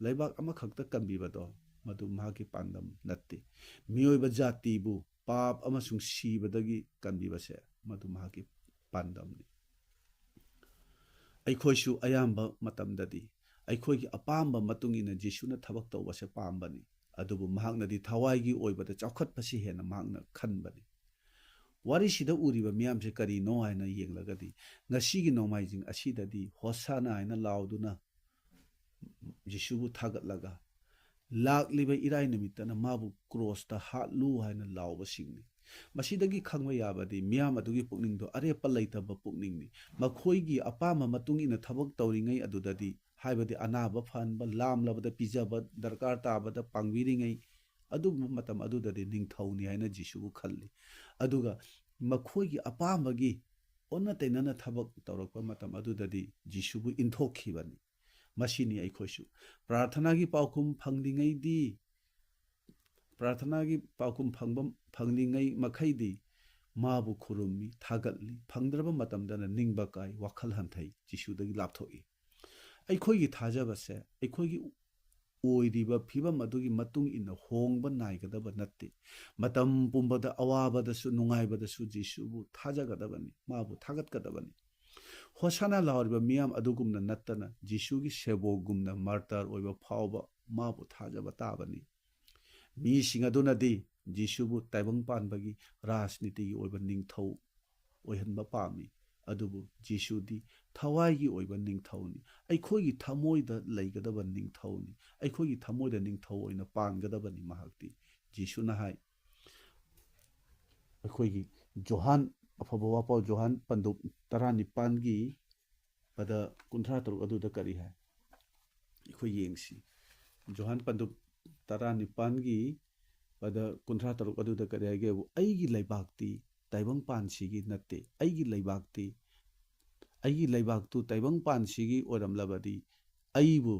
ꯂꯩꯕꯥꯛ ꯑꯃꯈꯛꯇ ꯀꯟꯕꯤꯕꯗꯣ, ꯃꯗꯨ ꯃꯍꯥꯛꯀꯤ ꯄꯥꯟꯗꯝ ꯅꯠꯇꯦ꯫ ꯃꯤꯑꯣꯏꯕ ꯖꯥꯇꯤꯕꯨ ꯄꯥꯞ ꯑꯃꯁꯨꯡ ꯁꯤꯕꯗꯒꯤ ꯀꯟꯕꯤꯕꯁꯦ, ꯃꯗꯨ ꯃꯍꯥꯛꯀꯤ ꯄꯥꯟꯗꯝꯅꯤ꯫ ꯑꯩꯈꯣꯏꯁꯨ ꯑꯌꯥꯝꯕ ꯃꯇꯝꯗꯗꯤ ꯑꯩꯈꯣꯏꯒꯤ ꯑꯄꯥꯝꯕ ꯃꯇꯨꯡ ꯏꯟꯅ ꯖꯤꯁꯨꯅ ꯊꯕꯛ ꯇꯧꯕꯁꯦ ꯄꯥꯝꯕꯅꯤ꯫ ꯑꯗꯨꯕꯨ ꯃꯍꯥꯛꯅꯗꯤ ꯊꯋꯥꯏꯒꯤ ꯑꯣꯏꯕꯗ ꯆꯥꯎꯈꯠꯄꯁꯤ ꯍꯦꯟꯅ ꯃꯍꯥꯛꯅ ꯈꯟꯕꯅꯤ꯫ ꯋꯥꯔꯤꯁꯤꯗ ꯎꯔꯤꯕ ꯃꯤꯌꯥꯝꯁꯦ ꯀꯔꯤꯅꯣ ꯍꯥꯏꯅ ꯌꯦꯡꯂꯒꯗꯤ, ꯉꯁꯤꯒꯤ ꯅꯣꯡꯃꯥꯏꯖꯤꯡ ꯑꯁꯤꯗꯗꯤ "ꯍꯣꯁꯥꯅꯥ" ꯍꯥꯏꯅ ꯂꯥꯎꯗꯨꯅ ꯖꯤꯁꯨꯕꯨ ꯊꯥꯒꯠꯂꯒ, ꯂꯥꯛꯂꯤꯕ ꯏꯔꯥꯏ ꯅꯨꯃꯤꯠꯇꯅ "ꯃꯥꯕꯨ ꯀ꯭ꯔꯣꯁꯇ ꯍꯥꯠꯂꯨ" ꯍꯥꯏꯅ ꯂꯥꯎꯕꯁꯤꯡꯅꯤ꯫ ꯃꯁꯤꯗꯒꯤ ꯈꯪꯕ ꯌꯥꯕꯗꯤ ꯃꯤꯌꯥꯝ ꯑꯗꯨꯒꯤ ꯄꯨꯛꯅꯤꯡꯗꯣ ꯑꯔꯦꯞꯄ ꯂꯩꯇꯕ ꯄꯨꯛꯅꯤꯡꯅꯤ꯫ ꯃꯈꯣꯏꯒꯤ ꯑꯄꯥꯝꯕ ꯃꯇꯨꯡ ꯏꯟꯅ ꯊꯕꯛ ꯇꯧꯔꯤꯉꯩ ꯑꯗꯨꯗꯗꯤ, ꯍꯥꯏꯕꯗꯤ ꯑꯅꯥꯕ ꯐꯍꯟꯕ, ꯂꯥꯝꯂꯕꯗ ꯄꯤꯖꯕ, ꯗꯔꯀꯥꯔ ꯇꯥꯕꯗ ꯄꯥꯡꯕꯤꯔꯤꯉꯩ, ꯑꯗꯨꯒꯨꯝꯕ ꯃꯇꯝ ꯑꯗꯨꯗꯗꯤ ꯅꯤꯡꯊꯧꯅꯤ ꯍꯥꯏꯅ ꯖꯤꯁꯨꯕꯨ ꯈꯜꯂꯤ꯫ ꯑꯗꯨꯒ ꯃꯈꯣꯏꯒꯤ ꯑꯄꯥꯝꯕꯒꯤ ꯑꯣꯟꯅ ꯇꯩꯅꯅ ꯊꯕꯛ ꯇꯧꯔꯛꯄ ꯃꯇꯝ ꯑꯗꯨꯗꯗꯤ ꯖꯤꯁꯨꯕꯨ ꯏꯟꯊꯣꯛꯈꯤꯕꯅꯤ꯫ ꯃꯁꯤꯅꯤ ꯑꯩꯈꯣꯏꯁꯨ ꯄ꯭ꯔꯥꯔꯊꯅꯥꯒꯤ ꯄꯥꯎꯈꯨꯝ ꯐꯪꯂꯤꯉꯩꯗꯤ, ꯄ꯭ꯔꯥꯔꯊꯅꯥꯒꯤ ꯄꯥꯎꯈꯨꯝ ꯐꯪꯕ, ꯐꯪꯂꯤꯉꯩ ꯃꯈꯩꯗꯤ ꯃꯥꯕꯨ ꯈꯨꯔꯨꯝꯃꯤ, ꯊꯥꯒꯠꯂꯤ, ꯐꯪꯗ꯭ꯔꯕ ꯃꯇꯝꯗꯅ ꯅꯤꯡꯕ ꯀꯥꯏ, ꯋꯥꯈꯜ ꯍꯟꯊꯩ, ꯖꯤꯁꯨꯗꯒꯤ ꯂꯥꯞꯊꯣꯛꯏ꯫ ꯑꯩꯈꯣꯏꯒꯤ ꯊꯥꯖꯕꯁꯦ ꯑꯩꯈꯣꯏꯒꯤ ꯑꯣꯏꯔꯤꯕ ꯐꯤꯕꯝ ꯑꯗꯨꯒꯤ ꯃꯇꯨꯡ ꯏꯟꯅ ꯍꯣꯡꯕ ꯅꯥꯏꯒꯗꯕ ꯅꯠꯇꯦ꯫ ꯃꯇꯝ ꯄꯨꯝꯕꯗ ꯑꯋꯥꯕꯗꯁꯨ ꯅꯨꯡꯉꯥꯏꯕꯗꯁꯨ ꯖꯤꯁꯨꯕꯨ ꯊꯥꯖꯒꯗꯕꯅꯤ, ꯃꯥꯕꯨ ꯊꯥꯒꯠꯀꯗꯕꯅꯤ꯫ ꯍꯣꯁꯥꯅꯥ ꯂꯥꯎꯔꯤꯕ ꯃꯤꯌꯥꯝ ꯑꯗꯨꯒꯨꯝꯅ ꯅꯠꯇꯅ ꯖꯤꯁꯨꯒꯤ ꯁꯦꯕꯣꯛꯒꯨꯝꯅ ꯃꯥꯔꯇꯔ ꯑꯣꯏꯕ ꯐꯥꯎꯕ ꯃꯥꯕꯨ ꯊꯥꯖꯕ ꯇꯥꯕꯅꯤ꯫ ꯃꯤꯁꯤꯡ ꯑꯗꯨꯅꯗꯤ ꯖꯤꯁꯨꯕꯨ ꯇꯥꯏꯕꯪ ꯄꯥꯟꯕꯒꯤ ꯔꯥꯖꯅꯤꯇꯤꯒꯤ ꯑꯣꯏꯕ ꯅꯤꯡꯊꯧ ꯑꯣꯏꯍꯟꯕ ꯄꯥꯝꯃꯤ꯫ ꯑꯗꯨꯕꯨ ꯖꯤꯁꯨꯗꯤ ꯊꯋꯥꯏꯒꯤ ꯑꯣꯏꯕ ꯅꯤꯡꯊꯧꯅꯤ꯫ ꯑꯩꯈꯣꯏꯒꯤ ꯊꯃꯣꯏꯗ ꯂꯩꯒꯗꯕ ꯅꯤꯡꯊꯧꯅꯤ꯫ ꯑꯩꯈꯣꯏꯒꯤ ꯊꯃꯣꯏꯗ ꯅꯤꯡꯊꯧ ꯑꯣꯏꯅ ꯄꯥꯟꯒꯗꯕꯅꯤ ꯃꯍꯥꯛꯇꯤ꯫ ꯖꯤꯁꯨꯅ ꯍꯥꯏ, ꯑꯩꯈꯣꯏꯒꯤ ꯖꯣꯍꯥꯟ, ꯑꯐꯕ ꯋꯥꯄꯥꯎ ꯖꯣꯍꯥꯟ ꯄꯟꯗꯨꯞ ꯇꯔꯥꯅꯤꯄꯥꯟꯒꯤ ꯄꯗ ꯀꯨꯟꯊ꯭ꯔꯥ ꯇꯔꯨꯛ ꯑꯗꯨꯗ ꯀꯔꯤ ꯍꯥꯏ? ꯑꯩꯈꯣꯏ ꯌꯦꯡꯁꯤ꯫ ꯖꯣꯍꯥꯟ ꯄꯟꯗꯨꯞ ꯇꯔꯥꯅꯤꯄꯥꯟꯒꯤ ꯄꯗ ꯀꯨꯟꯊ꯭ꯔꯥ ꯇꯔꯨꯛ ꯑꯗꯨꯗ ꯀꯔꯤ ꯍꯥꯏꯒꯦꯕꯨ, "ꯑꯩꯒꯤ ꯂꯩꯕꯥꯛꯇꯤ ꯇꯥꯏꯕꯪꯄꯥꯟꯁꯤꯒꯤ ꯅꯠꯇꯦ꯫ ꯑꯩꯒꯤ ꯂꯩꯕꯥꯛꯇꯤ, ꯑꯩꯒꯤ ꯂꯩꯕꯥꯛꯇꯨ ꯇꯥꯏꯕꯪꯄꯥꯟꯁꯤꯒꯤ ꯑꯣꯏꯔꯝꯂꯕꯗꯤ, ꯑꯩꯕꯨ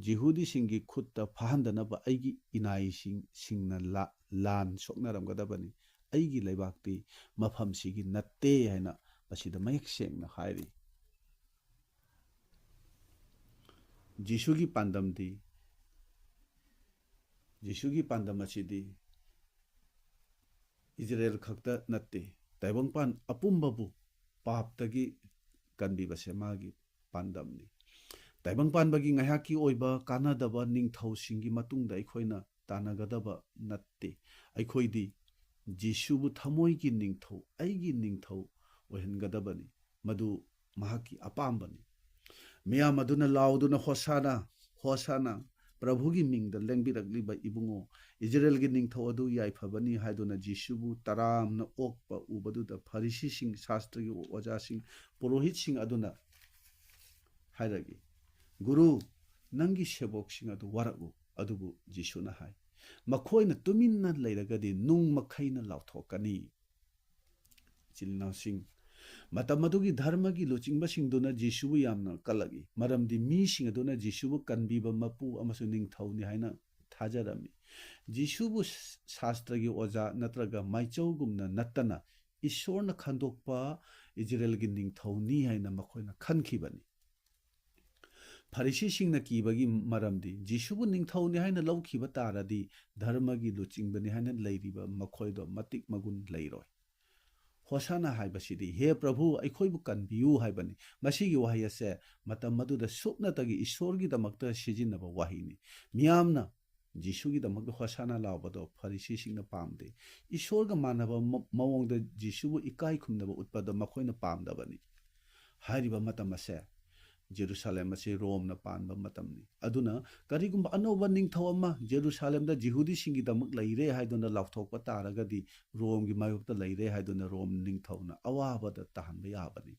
ꯖꯤꯍꯨꯗꯤꯁꯤꯡꯒꯤ ꯈꯨꯠꯇ ꯐꯥꯍꯟꯗꯅꯕ ꯑꯩꯒꯤ ꯏꯅꯥꯏꯁꯤꯡ, ꯁꯤꯡꯅ ꯂꯥ-, ꯂꯥꯟ ꯁꯣꯛꯅꯔꯝꯒꯗꯕꯅꯤ꯫ ꯑꯩꯒꯤ ꯂꯩꯕꯥꯛꯇꯤ ꯃꯐꯝꯁꯤꯒꯤ ꯅꯠꯇꯦ" ꯍꯥꯏꯅ ꯃꯁꯤꯗ ꯃꯌꯦꯛ ꯁꯦꯡꯅ ꯍꯥꯏꯔꯤ꯫ ꯖꯤꯁꯨꯒꯤ ꯄꯥꯟꯗꯝꯗꯤ, ꯖꯤꯁꯨꯒꯤ ꯄꯥꯟꯗꯝ ꯑꯁꯤꯗꯤ ꯏꯖꯔꯦꯜ ꯈꯛꯇ ꯅꯠꯇꯦ, ꯇꯥꯏꯕꯪꯄꯥꯟ ꯑꯄꯨꯝꯕꯕꯨ ꯄꯥꯞꯇꯒꯤ ꯀꯟꯕꯤꯕꯁꯦ ꯃꯥꯒꯤ ꯄꯥꯟꯗꯝꯅꯤ꯫ ꯇꯥꯏꯕꯪ ꯄꯥꯟꯕꯒꯤ ꯉꯥꯏꯍꯥꯛꯀꯤ ꯑꯣꯏꯕ ꯀꯥꯟꯅꯗꯕ ꯅꯤꯡꯊꯧꯁꯤꯡꯒꯤ ꯃꯇꯨꯡꯗ ꯑꯩꯈꯣꯏꯅ ꯇꯥꯟꯅꯒꯗꯕ ꯅꯠꯇꯦ꯫ ꯑꯩꯈꯣꯏꯗꯤ ꯖꯤꯁꯨꯕꯨ ꯊꯃꯣꯏꯒꯤ ꯅꯤꯡꯊꯧ, ꯑꯩꯒꯤ ꯅꯤꯡꯊꯧ ꯑꯣꯏꯍꯟꯒꯗꯕꯅꯤ꯫ ꯃꯗꯨ ꯃꯍꯥꯛꯀꯤ ꯑꯄꯥꯝꯕꯅꯤ꯫ ꯃꯤꯌꯥꯝ ꯑꯗꯨꯅ ꯂꯥꯎꯗꯨꯅ, "ꯍꯣꯁꯥꯅ, ꯍꯣꯁꯥꯅ, ꯄ꯭ꯔꯚꯨꯒꯤ ꯃꯤꯡꯗ ꯂꯦꯡꯕꯤꯔꯛꯂꯤꯕ ꯏꯕꯨꯡꯉꯣ, ꯏꯖꯔꯦꯜꯒꯤ ꯅꯤꯡꯊꯧ ꯑꯗꯨ ꯌꯥꯏꯐꯕꯅꯤ" ꯍꯥꯏꯗꯨꯅ ꯖꯤꯁꯨꯕꯨ ꯇꯔꯥꯝꯅ ꯑꯣꯛꯄ ꯎꯕꯗꯨꯗ ꯐꯔꯤꯁꯤꯁꯤꯡ, ꯁꯥꯁꯇ꯭ꯔꯒꯤ ꯑꯣꯖꯥꯁꯤꯡ, ꯄꯨꯔꯣꯍꯤꯠꯁꯤꯡ ꯑꯗꯨꯅ ꯍꯥꯏꯔꯛꯏ, "ꯒꯨꯔꯨ, ꯅꯪꯒꯤ ꯁꯦꯕꯣꯛꯁꯤꯡ ꯑꯗꯨ ꯋꯥꯔꯛꯎ"꯫ ꯑꯗꯨꯕꯨ ꯖꯤꯁꯨꯅ ꯍꯥꯏ, "ꯃꯈꯣꯏꯅ ꯇꯨꯃꯤꯟꯅ ꯂꯩꯔꯒꯗꯤ ꯅꯨꯡ ꯃꯈꯩꯅ ꯂꯥꯎꯊꯣꯛꯀꯅꯤ"꯫ ꯏꯆꯤꯜ ꯏꯅꯥꯎꯁꯤꯡ, ꯃꯇꯝ ꯑꯗꯨꯒꯤ ꯙꯔꯃꯒꯤ ꯂꯨꯆꯤꯡꯕꯁꯤꯡꯗꯨꯅ ꯖꯤꯁꯨꯕꯨ ꯌꯥꯝꯅ ꯀꯜꯂꯛꯏ, ꯃꯔꯝꯗꯤ ꯃꯤꯁꯤꯡ ꯑꯗꯨꯅ ꯖꯤꯁꯨꯕꯨ ꯀꯟꯕꯤꯕ ꯃꯄꯨ ꯑꯃꯁꯨꯡ ꯅꯤꯡꯊꯧꯅꯤ ꯍꯥꯏꯅ ꯊꯥꯖꯔꯝꯃꯤ꯫ ꯖꯤꯁꯨꯕꯨ ꯁꯥꯁꯇ꯭ꯔꯒꯤ ꯑꯣꯖꯥ ꯅꯠꯇ꯭ꯔꯒ ꯃꯥꯏꯆꯧꯒꯨꯝꯅ ꯅꯠꯇꯅ ꯏꯁꯣꯔꯅ ꯈꯟꯗꯣꯛꯄ ꯏꯖꯔꯦꯜꯒꯤ ꯅꯤꯡꯊꯧꯅꯤ ꯍꯥꯏꯅ ꯃꯈꯣꯏꯅ ꯈꯟꯈꯤꯕꯅꯤ꯫ ꯐꯔꯤꯁꯤꯁꯤꯡꯅ ꯀꯤꯕꯒꯤ ꯃꯔꯝꯗꯤ ꯖꯤꯁꯨꯕꯨ ꯅꯤꯡꯊꯧꯅꯤ ꯍꯥꯏꯅ ꯂꯧꯈꯤꯕ ꯇꯥꯔꯗꯤ ꯙꯔꯃꯒꯤ ꯂꯨꯆꯤꯡꯕꯅꯤ ꯍꯥꯏꯅ ꯂꯩꯔꯤꯕ ꯃꯈꯣꯏꯗꯣ ꯃꯇꯤꯛ ꯃꯒꯨꯟ ꯂꯩꯔꯣꯏ꯫ ꯍꯣꯁꯥꯅ ꯍꯥꯏꯕꯁꯤꯗꯤ "ꯍꯦ ꯄ꯭ꯔꯚꯨ, ꯑꯩꯈꯣꯏꯕꯨ ꯀꯟꯕꯤꯌꯨ" ꯍꯥꯏꯕꯅꯤ꯫ ꯃꯁꯤꯒꯤ ꯋꯥꯍꯩ ꯑꯁꯦ ꯃꯇꯝ ꯑꯗꯨꯗ ꯁꯨꯞꯅꯇꯒꯤ ꯏꯁꯣꯔꯒꯤꯗꯃꯛꯇ ꯁꯤꯖꯤꯟꯅꯕ ꯋꯥꯍꯩꯅꯤ꯫ ꯃꯤꯌꯥꯝꯅ ꯖꯤꯁꯨꯒꯤꯗꯃꯛꯇ ꯍꯣꯁꯥꯅꯥ ꯂꯥꯎꯕꯗꯣ ꯐꯔꯤꯁꯤꯁꯤꯡꯅ ꯄꯥꯝꯗꯦ꯫ ꯏꯁꯣꯔꯒ ꯃꯥꯟꯅꯕ ꯃ-, ꯃꯑꯣꯡꯗ ꯖꯤꯁꯨꯕꯨ ꯏꯀꯥꯏ ꯈꯨꯝꯅꯕ ꯎꯠꯄꯗꯣ ꯃꯈꯣꯏꯅ ꯄꯥꯝꯗꯕꯅꯤ꯫ ꯍꯥꯏꯔꯤꯕ ꯃꯇꯝ ꯑꯁꯦ ꯖꯦꯔꯨꯁꯥꯂꯦꯝ ꯑꯁꯤ ꯔꯣꯝꯅ ꯄꯥꯟꯕ ꯃꯇꯝꯅꯤ꯫ ꯑꯗꯨꯅ ꯀꯔꯤꯒꯨꯝꯕ ꯑꯅꯧꯕ ꯅꯤꯡꯊꯧ ꯑꯃ ꯖꯦꯔꯨꯁꯥꯂꯦꯝꯗ ꯖꯤꯍꯨꯗꯤꯁꯤꯡꯒꯤꯗꯃꯛ ꯂꯩꯔꯦ ꯍꯥꯏꯗꯨꯅ ꯂꯥꯎꯊꯣꯛꯄ ꯇꯥꯔꯒꯗꯤ, ꯔꯣꯝꯒꯤ ꯃꯥꯌꯣꯛꯇ ꯂꯩꯔꯦ ꯍꯥꯏꯗꯨꯅ ꯔꯣꯝ ꯅꯤꯡꯊꯧꯅ ꯑꯋꯥꯕꯗ ꯇꯥꯍꯟꯕ ꯌꯥꯕꯅꯤ꯫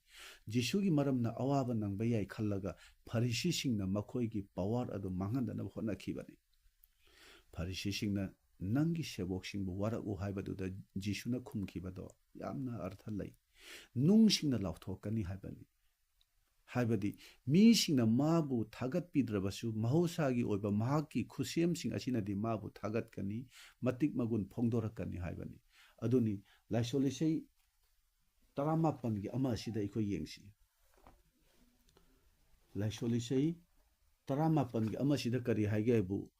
ꯖꯤꯁꯨꯒꯤ ꯃꯔꯝꯅ ꯑꯋꯥꯕ ꯅꯪꯕ ꯌꯥꯏ ꯈꯜꯂꯒ ꯐꯔꯤꯁꯤꯁꯤꯡꯅ ꯃꯈꯣꯏꯒꯤ ꯄꯋꯥꯔ ꯑꯗꯨ ꯃꯥꯡꯍꯟꯗꯅꯕ ꯍꯣꯠꯅꯈꯤꯕꯅꯤ꯫ ꯐꯔꯤꯁꯤꯁꯤꯡꯅ "ꯅꯪꯒꯤ ꯁꯦꯕꯣꯛꯁꯤꯡꯕꯨ ꯋꯥꯔꯛꯎ" ꯍꯥꯏꯕꯗꯨꯗ ꯖꯤꯁꯨꯅ ꯈꯨꯝꯈꯤꯕꯗꯣ ꯌꯥꯝꯅ ꯑꯔꯊ ꯂꯩ꯫ "ꯅꯨꯡꯁꯤꯡꯅ ꯂꯥꯎꯊꯣꯛꯀꯅꯤ" ꯍꯥꯏꯕꯅꯤ꯫ ꯍꯥꯏꯕꯗꯤ ꯃꯤꯁꯤꯡꯅ ꯃꯥꯕꯨ ꯊꯥꯒꯠꯄꯤꯗ꯭ꯔꯕꯁꯨ, ꯃꯍꯧꯁꯥꯒꯤ ꯑꯣꯏꯕ ꯃꯍꯥꯛꯀꯤ ꯈꯨꯠꯁꯦꯝꯁꯤꯡ ꯑꯁꯤꯅꯗꯤ ꯃꯥꯕꯨ ꯊꯥꯒꯠꯀꯅꯤ, ꯃꯇꯤꯛ ꯃꯒꯨꯟ ꯐꯣꯡꯗꯣꯔꯛꯀꯅꯤ ꯍꯥꯏꯕꯅꯤ꯫ ꯑꯗꯨꯅꯤ, ꯂꯥꯏꯁꯣꯜ ꯏꯁꯩ ꯇꯔꯥꯃꯥꯄꯟꯒꯤ ꯑꯃ ꯑꯁꯤꯗ ꯑꯩꯈꯣꯏ ꯌꯦꯡꯁꯤ꯫ ꯂꯥꯏꯁꯣꯜ ꯏꯁꯩ ꯇꯔꯥꯃꯥꯄꯟꯒꯤ ꯑꯃ ꯑꯁꯤꯗ ꯀꯔꯤ ꯍꯥꯏꯒꯦ ꯍꯥꯏꯕꯨ,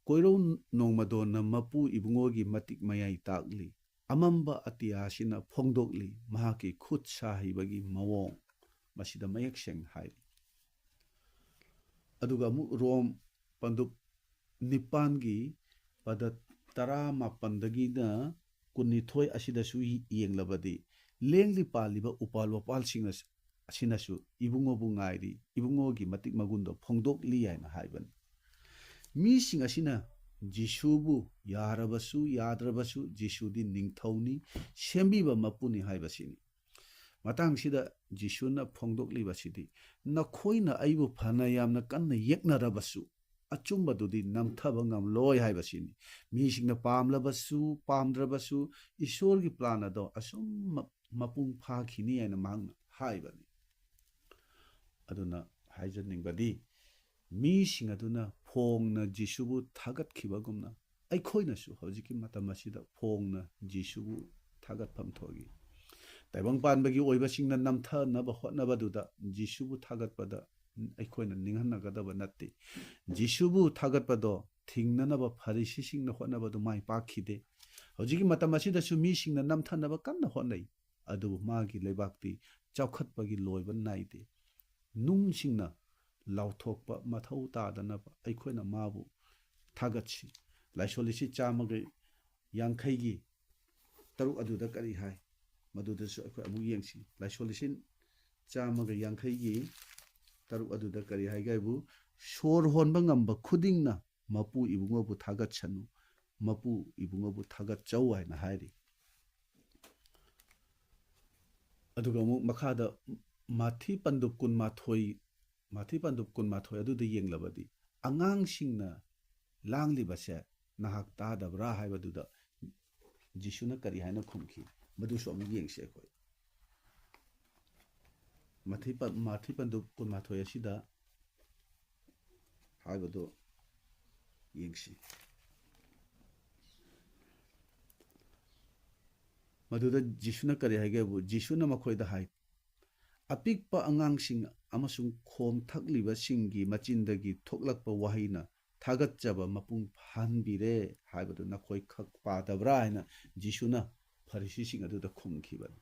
"ꯀꯣꯏꯔꯧ ꯅꯣꯡꯃꯗꯣꯟꯅ ꯃꯄꯨ ꯏꯕꯨꯡꯉꯣꯒꯤ ꯃꯇꯤꯛ ꯃꯌꯥꯏ ꯇꯥꯛꯂꯤ, ꯑꯃꯝꯕ ꯑꯇꯤꯌꯥꯁꯤꯅ ꯐꯣꯡꯗꯣꯛꯂꯤ ꯃꯍꯥꯛꯀꯤ ꯈꯨꯠ ꯁꯥ ꯍꯩꯕꯒꯤ ꯃꯑꯣꯡ"꯫ ꯃꯁꯤꯗ ꯃꯌꯦꯛ ꯁꯦꯡꯅ ꯍꯥꯏꯔꯤ꯫ ꯑꯗꯨꯒ ꯑꯃꯨꯛ ꯔꯣꯝ ꯄꯟꯗꯨꯞ ꯅꯤꯄꯥꯟꯒꯤ ꯄꯗ ꯇꯔꯥꯃꯥꯄꯟꯗꯒꯤꯅ ꯀꯨꯟꯅꯤꯊꯣꯏ ꯑꯁꯤꯗꯁꯨ ꯌꯦꯡꯂꯕꯗꯤ, "ꯂꯦꯡꯂꯤ ꯄꯥꯜꯂꯤꯕ ꯎꯄꯥꯜ ꯋꯥꯄꯥꯜꯁꯤꯡ ꯑꯁ-, ꯑꯁꯤꯅꯁꯨ ꯏꯕꯨꯡꯉꯣꯕꯨ ꯉꯥꯏꯔꯤ, ꯏꯕꯨꯡꯉꯣꯒꯤ ꯃꯇꯤꯛ ꯃꯒꯨꯟꯗꯣ ꯐꯣꯡꯗꯣꯛꯂꯤ" ꯍꯥꯏꯅ ꯍꯥꯏꯕꯅꯤ꯫ ꯃꯤꯁꯤꯡ ꯑꯁꯤꯅ ꯖꯤꯁꯨꯕꯨ ꯌꯥꯔꯕꯁꯨ ꯌꯥꯗ꯭ꯔꯕꯁꯨ, ꯖꯤꯁꯨꯗꯤ ꯅꯤꯡꯊꯧꯅꯤ, ꯁꯦꯝꯕꯤꯕ ꯃꯄꯨꯅꯤ ꯍꯥꯏꯕꯁꯤꯅꯤ꯫ ꯃꯇꯥꯡꯁꯤꯗ ꯖꯤꯁꯨꯅ ꯐꯣꯡꯗꯣꯛꯂꯤꯕꯁꯤꯗꯤ, "ꯅꯈꯣꯏꯅ ꯑꯩꯕꯨ ꯐꯅ ꯌꯥꯝꯅ ꯀꯟꯅ ꯌꯦꯛꯅꯔꯕꯁꯨ, ꯑꯆꯨꯝꯕꯗꯨꯗꯤ ꯅꯝꯊꯕ ꯉꯝꯂꯣꯏ" ꯍꯥꯏꯕꯁꯤꯅꯤ꯫ ꯃꯤꯁꯤꯡꯅ ꯄꯥꯝꯂꯕꯁꯨ ꯄꯥꯝꯗ꯭ꯔꯕꯁꯨ, ꯏꯁꯣꯔꯒꯤ ꯄ꯭ꯂꯥꯟ ꯑꯗꯣ ꯑꯁꯨꯝ ꯃ-, ꯃꯄꯨꯡ ꯐꯥꯈꯤꯅꯤ ꯍꯥꯏꯅ ꯃꯍꯥꯛꯅ ꯍꯥꯏꯕꯅꯤ꯫ ꯑꯗꯨꯅ ꯍꯥꯏꯖꯅꯤꯡꯕꯗꯤ, ꯃꯤꯁꯤꯡ ꯑꯗꯨꯅ ꯐꯣꯡꯅ ꯖꯤꯁꯨꯕꯨ ꯊꯥꯒꯠꯈꯤꯕꯒꯨꯝꯅ, ꯑꯩꯈꯣꯏꯅꯁꯨ ꯍꯧꯖꯤꯛꯀꯤ ꯃꯇꯝ ꯑꯁꯤꯗ ꯐꯣꯡꯅ ꯖꯤꯁꯨꯕꯨ ꯊꯥꯒꯠꯐꯝ ꯊꯣꯛꯏ꯫ ꯇꯥꯏꯕꯪ ꯄꯥꯟꯕꯒꯤ ꯑꯣꯏꯕꯁꯤꯡꯅ ꯅꯝꯊꯅꯕ ꯍꯣꯠꯅꯕꯗꯨꯗ ꯖꯤꯁꯨꯕꯨ ꯊꯥꯒꯠꯄꯗ ꯑꯩꯈꯣꯏꯅ ꯅꯤꯡꯍꯟꯅꯒꯗꯕ ꯅꯠꯇꯦ꯫ ꯖꯤꯁꯨꯕꯨ ꯊꯥꯒꯠꯄꯗꯣ ꯊꯤꯡꯅꯅꯕ ꯐꯔꯤꯁꯤꯁꯤꯡꯅ ꯍꯣꯠꯅꯕꯗꯨ ꯃꯥꯏ ꯄꯥꯛꯈꯤꯗꯦ꯫ ꯍꯧꯖꯤꯛꯀꯤ ꯃꯇꯝ ꯑꯁꯤꯗꯁꯨ ꯃꯤꯁꯤꯡꯅ ꯅꯝꯊꯅꯕ ꯀꯟꯅ ꯍꯣꯠꯅꯩ, ꯑꯗꯨꯕꯨ ꯃꯥꯒꯤ ꯂꯩꯕꯥꯛꯇꯤ ꯆꯥꯎꯈꯠꯄꯒꯤ ꯂꯣꯏꯕ ꯅꯥꯏꯗꯦ꯫ ꯅꯨꯡꯁꯤꯡꯅ ꯂꯥꯎꯊꯣꯛꯄ ꯃꯊꯧ ꯇꯥꯗꯅꯕ ꯑꯩꯈꯣꯏꯅ ꯃꯥꯕꯨ ꯊꯥꯒꯠꯁꯤ꯫ ꯂꯥꯏꯁꯣꯟ ꯂꯤꯁꯤꯡ ꯆꯥꯝꯃꯒ ꯌꯥꯡꯈꯩꯒꯤ ꯇꯔꯨꯛ ꯑꯗꯨꯗ ꯀꯔꯤ ꯍꯥꯏ? ꯃꯗꯨꯗꯁꯨ ꯑꯩꯈꯣꯏ ꯑꯃꯨꯛ ꯌꯦꯡꯁꯤ꯫ ꯂꯥꯏꯁꯣꯟ ꯂꯤꯁꯤꯡ ꯆꯥꯝꯃꯒ ꯌꯥꯡꯈꯩꯒꯤ ꯇꯔꯨꯛ ꯑꯗꯨꯗ ꯀꯔꯤ ꯍꯥꯏꯒꯦ ꯍꯥꯏꯕꯨ, "ꯁꯣꯔ ꯍꯣꯟꯕ ꯉꯝꯕ ꯈꯨꯗꯤꯡꯅ ꯃꯄꯨ ꯏꯕꯨꯡꯉꯣꯕꯨ ꯊꯥꯒꯠꯁꯅꯨ, ꯃꯄꯨ ꯏꯕꯨꯡꯉꯣꯕꯨ ꯊꯥꯒꯠꯆꯧ" ꯍꯥꯏꯅ ꯍꯥꯏꯔꯤ꯫ ꯑꯗꯨꯒ ꯑꯃꯨꯛ ꯃꯈꯥꯗ ꯃꯥꯊꯤ ꯄꯟꯗꯨꯞ ꯀꯨꯟꯃꯥꯊꯣꯏ, ꯃꯥꯊꯤ ꯄꯟꯗꯨꯞ ꯀꯨꯟꯃꯥꯊꯣꯏ ꯑꯗꯨꯗ ꯌꯦꯡꯂꯕꯗꯤ, "ꯑꯉꯥꯡꯁꯤꯡꯅ ꯂꯥꯡꯂꯤꯕꯁꯦ ꯅꯍꯥꯛ ꯇꯥꯗꯕ꯭ꯔꯥ?" ꯍꯥꯏꯕꯗꯨꯗ ꯖꯤꯁꯨꯅ ꯀꯔꯤ ꯍꯥꯏꯅ ꯈꯨꯝꯈꯤ? ꯃꯗꯨꯁꯨ ꯑꯃꯨꯛ ꯌꯦꯡꯁꯤ ꯑꯩꯈꯣꯏ꯫ ꯃꯥꯊꯤ ꯄ-, ꯃꯥꯊꯤ ꯄꯟꯗꯨꯞ ꯀꯨꯟꯃꯥꯊꯣꯏ ꯑꯁꯤꯗ ꯍꯥꯏꯕꯗꯨ ꯌꯦꯡꯁꯤ꯫ ꯃꯗꯨꯗ ꯖꯤꯁꯨꯅ ꯀꯔꯤ ꯍꯥꯏꯒꯦꯕꯨ, ꯖꯤꯁꯨꯅ ꯃꯈꯣꯏꯗ ꯍꯥꯏ, "ꯑꯄꯤꯛꯄ ꯑꯉꯥꯡꯁꯤꯡ ꯑꯃꯁꯨꯡ ꯈꯣꯝ ꯊꯛꯂꯤꯕꯁꯤꯡꯒꯤ ꯃꯆꯤꯟꯗꯒꯤ ꯊꯣꯛꯂꯛꯄ ꯋꯥꯍꯩꯅ ꯊꯥꯒꯠꯆꯕ ꯃꯄꯨꯡ ꯐꯥꯍꯟꯕꯤꯔꯦ ꯍꯥꯏꯕꯗꯨ ꯅꯈꯣꯏ ꯈꯛ ꯄꯥꯗꯕ꯭ꯔꯥ?" ꯍꯥꯏꯅ ꯖꯤꯁꯨꯅ ꯐꯔꯤꯁꯤꯁꯤꯡ ꯑꯗꯨꯗ ꯈꯨꯝꯈꯤꯕꯅꯤ꯫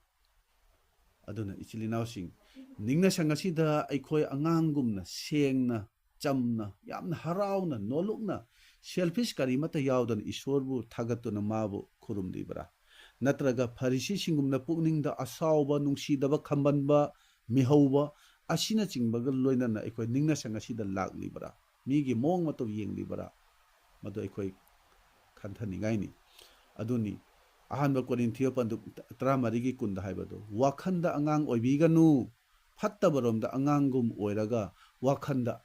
ꯑꯗꯨꯅ ꯏꯆꯤꯜ ꯏꯅꯥꯎꯁꯤꯡ, ꯅꯤꯡꯅ ꯁꯪ ꯑꯁꯤꯗ ꯑꯩꯈꯣꯏ ꯑꯉꯥꯡꯒꯨꯝꯅ ꯁꯦꯡꯅ, ꯆꯝꯅ, ꯌꯥꯝꯅ ꯍꯔꯥꯎꯅ, ꯅꯣꯂꯨꯛꯅ, selfish ꯀꯔꯤꯃꯠꯇ ꯌꯥꯎꯗꯅ ꯏꯁꯣꯔꯕꯨ ꯊꯥꯒꯠꯇꯨꯅ ꯃꯥꯕꯨ ꯈꯨꯔꯨꯝꯂꯤꯕ꯭ꯔꯥ? ꯅꯠꯇ꯭ꯔꯒ ꯐꯔꯤꯁꯤꯁꯤꯡꯒꯨꯝꯅ ꯄꯨꯛꯅꯤꯡꯗ ꯑꯁꯥꯎꯕ, ꯅꯨꯡꯁꯤꯗꯕ, ꯈꯝꯕꯟꯕ, ꯃꯤꯍꯧꯕ ꯑꯁꯤꯅꯆꯤꯡꯕꯒ ꯂꯣꯏꯅꯅ ꯑꯩꯈꯣꯏ ꯅꯤꯡꯅ ꯁꯪ ꯑꯁꯤꯗ ꯂꯥꯛꯂꯤꯕ꯭ꯔꯥ? ꯃꯤꯒꯤ ꯃꯑꯣꯡ ꯃꯇꯧ ꯌꯦꯡꯂꯤꯕ꯭ꯔꯥ? ꯃꯗꯨ ꯑꯩꯈꯣꯏ ꯈꯟꯊꯅꯤꯡꯉꯥꯏꯅꯤ꯫ ꯑꯗꯨꯅꯤ ꯑꯍꯥꯟꯕ ꯀꯣꯔꯤꯟꯊꯤꯌ ꯄꯟꯗꯨꯞ ꯇꯔꯥꯃꯔꯤꯒꯤ ꯀꯨꯟꯗ ꯍꯥꯏꯕꯗꯨ, "ꯋꯥꯈꯟꯗ ꯑꯉꯥꯡ ꯑꯣꯏꯕꯤꯒꯅꯨ, ꯐꯠꯇꯕꯔꯣꯝꯗ ꯑꯉꯥꯡꯒꯨꯝ ꯑꯣꯏꯔꯒ ꯋꯥꯈꯟꯗ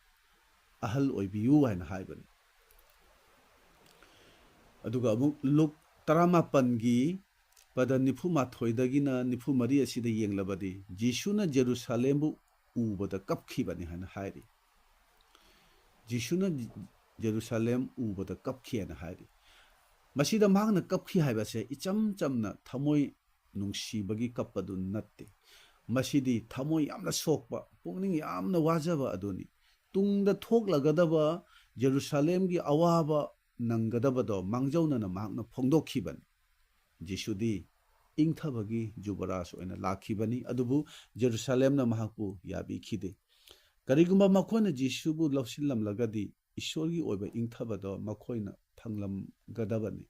ꯑꯍꯜ ꯑꯣꯏꯕꯤꯌꯨ" ꯍꯥꯏꯅ ꯍꯥꯏꯕꯅꯤ꯫ ꯑꯗꯨꯒ ꯑꯃꯨꯛ ꯂꯨꯛ ꯇꯔꯥꯃꯥꯄꯟꯒꯤ ꯄꯗ ꯅꯤꯐꯨ ꯃꯥꯊꯣꯏꯗꯒꯤꯅ ꯅꯤꯐꯨ ꯃꯔꯤ ꯑꯁꯤꯗ ꯌꯦꯡꯂꯕꯗꯤ, ꯖꯤꯁꯨꯅ ꯖꯦꯔꯨꯁꯥꯂꯦꯝꯕꯨ ꯎꯕꯗ ꯀꯞꯈꯤꯕꯅꯤ ꯍꯥꯏꯅ ꯍꯥꯏꯔꯤ꯫ ꯖꯤꯁꯨꯅ ꯖꯦꯔꯨꯁꯥꯂꯦꯝ ꯎꯕꯗ ꯀꯞꯈꯤ ꯍꯥꯏꯅ ꯍꯥꯏꯔꯤ꯫ ꯃꯁꯤꯗ ꯃꯍꯥꯛꯅ ꯀꯞꯈꯤ ꯍꯥꯏꯕꯁꯦ ꯏꯆꯝ ꯆꯝꯅ ꯊꯃꯣꯏ ꯅꯨꯡꯁꯤꯕꯒꯤ ꯀꯞꯄꯗꯨ ꯅꯠꯇꯦ꯫ ꯃꯁꯤꯗꯤ ꯊꯃꯣꯏ ꯌꯥꯝꯅ ꯁꯣꯛꯄ, ꯄꯨꯛꯅꯤꯡ ꯌꯥꯝꯅ ꯋꯥꯖꯕ ꯑꯗꯨꯅꯤ꯫ ꯇꯨꯡꯗ ꯊꯣꯛꯂꯒꯗꯕ ꯖꯦꯔꯨꯁꯥꯂꯦꯝꯒꯤ ꯑꯋꯥꯕ ꯅꯪꯒꯗꯕꯗꯣ ꯃꯥꯡꯖꯧꯅꯅ ꯃꯍꯥꯛꯅ ꯐꯣꯡꯗꯣꯛꯈꯤꯕꯅꯤ꯫ ꯖꯤꯁꯨꯗꯤ ꯏꯪꯊꯕꯒꯤ ꯖꯨꯕꯔꯥꯖ ꯑꯣꯏꯅ ꯂꯥꯛꯈꯤꯕꯅꯤ, ꯑꯗꯨꯕꯨ ꯖꯦꯔꯨꯁꯥꯂꯦꯝꯅ ꯃꯍꯥꯛꯄꯨ ꯌꯥꯕꯤꯈꯤꯗꯦ꯫ ꯀꯔꯤꯒꯨꯝꯕ ꯃꯈꯣꯏꯅ ꯖꯤꯁꯨꯕꯨ ꯂꯧꯁꯤꯜꯂꯝꯂꯒꯗꯤ, ꯏꯁꯣꯔꯒꯤ ꯑꯣꯏꯕ ꯏꯪꯊꯕꯗꯣ ꯃꯈꯣꯏꯅ ꯐꯪꯂꯝꯒꯗꯕꯅꯤ꯫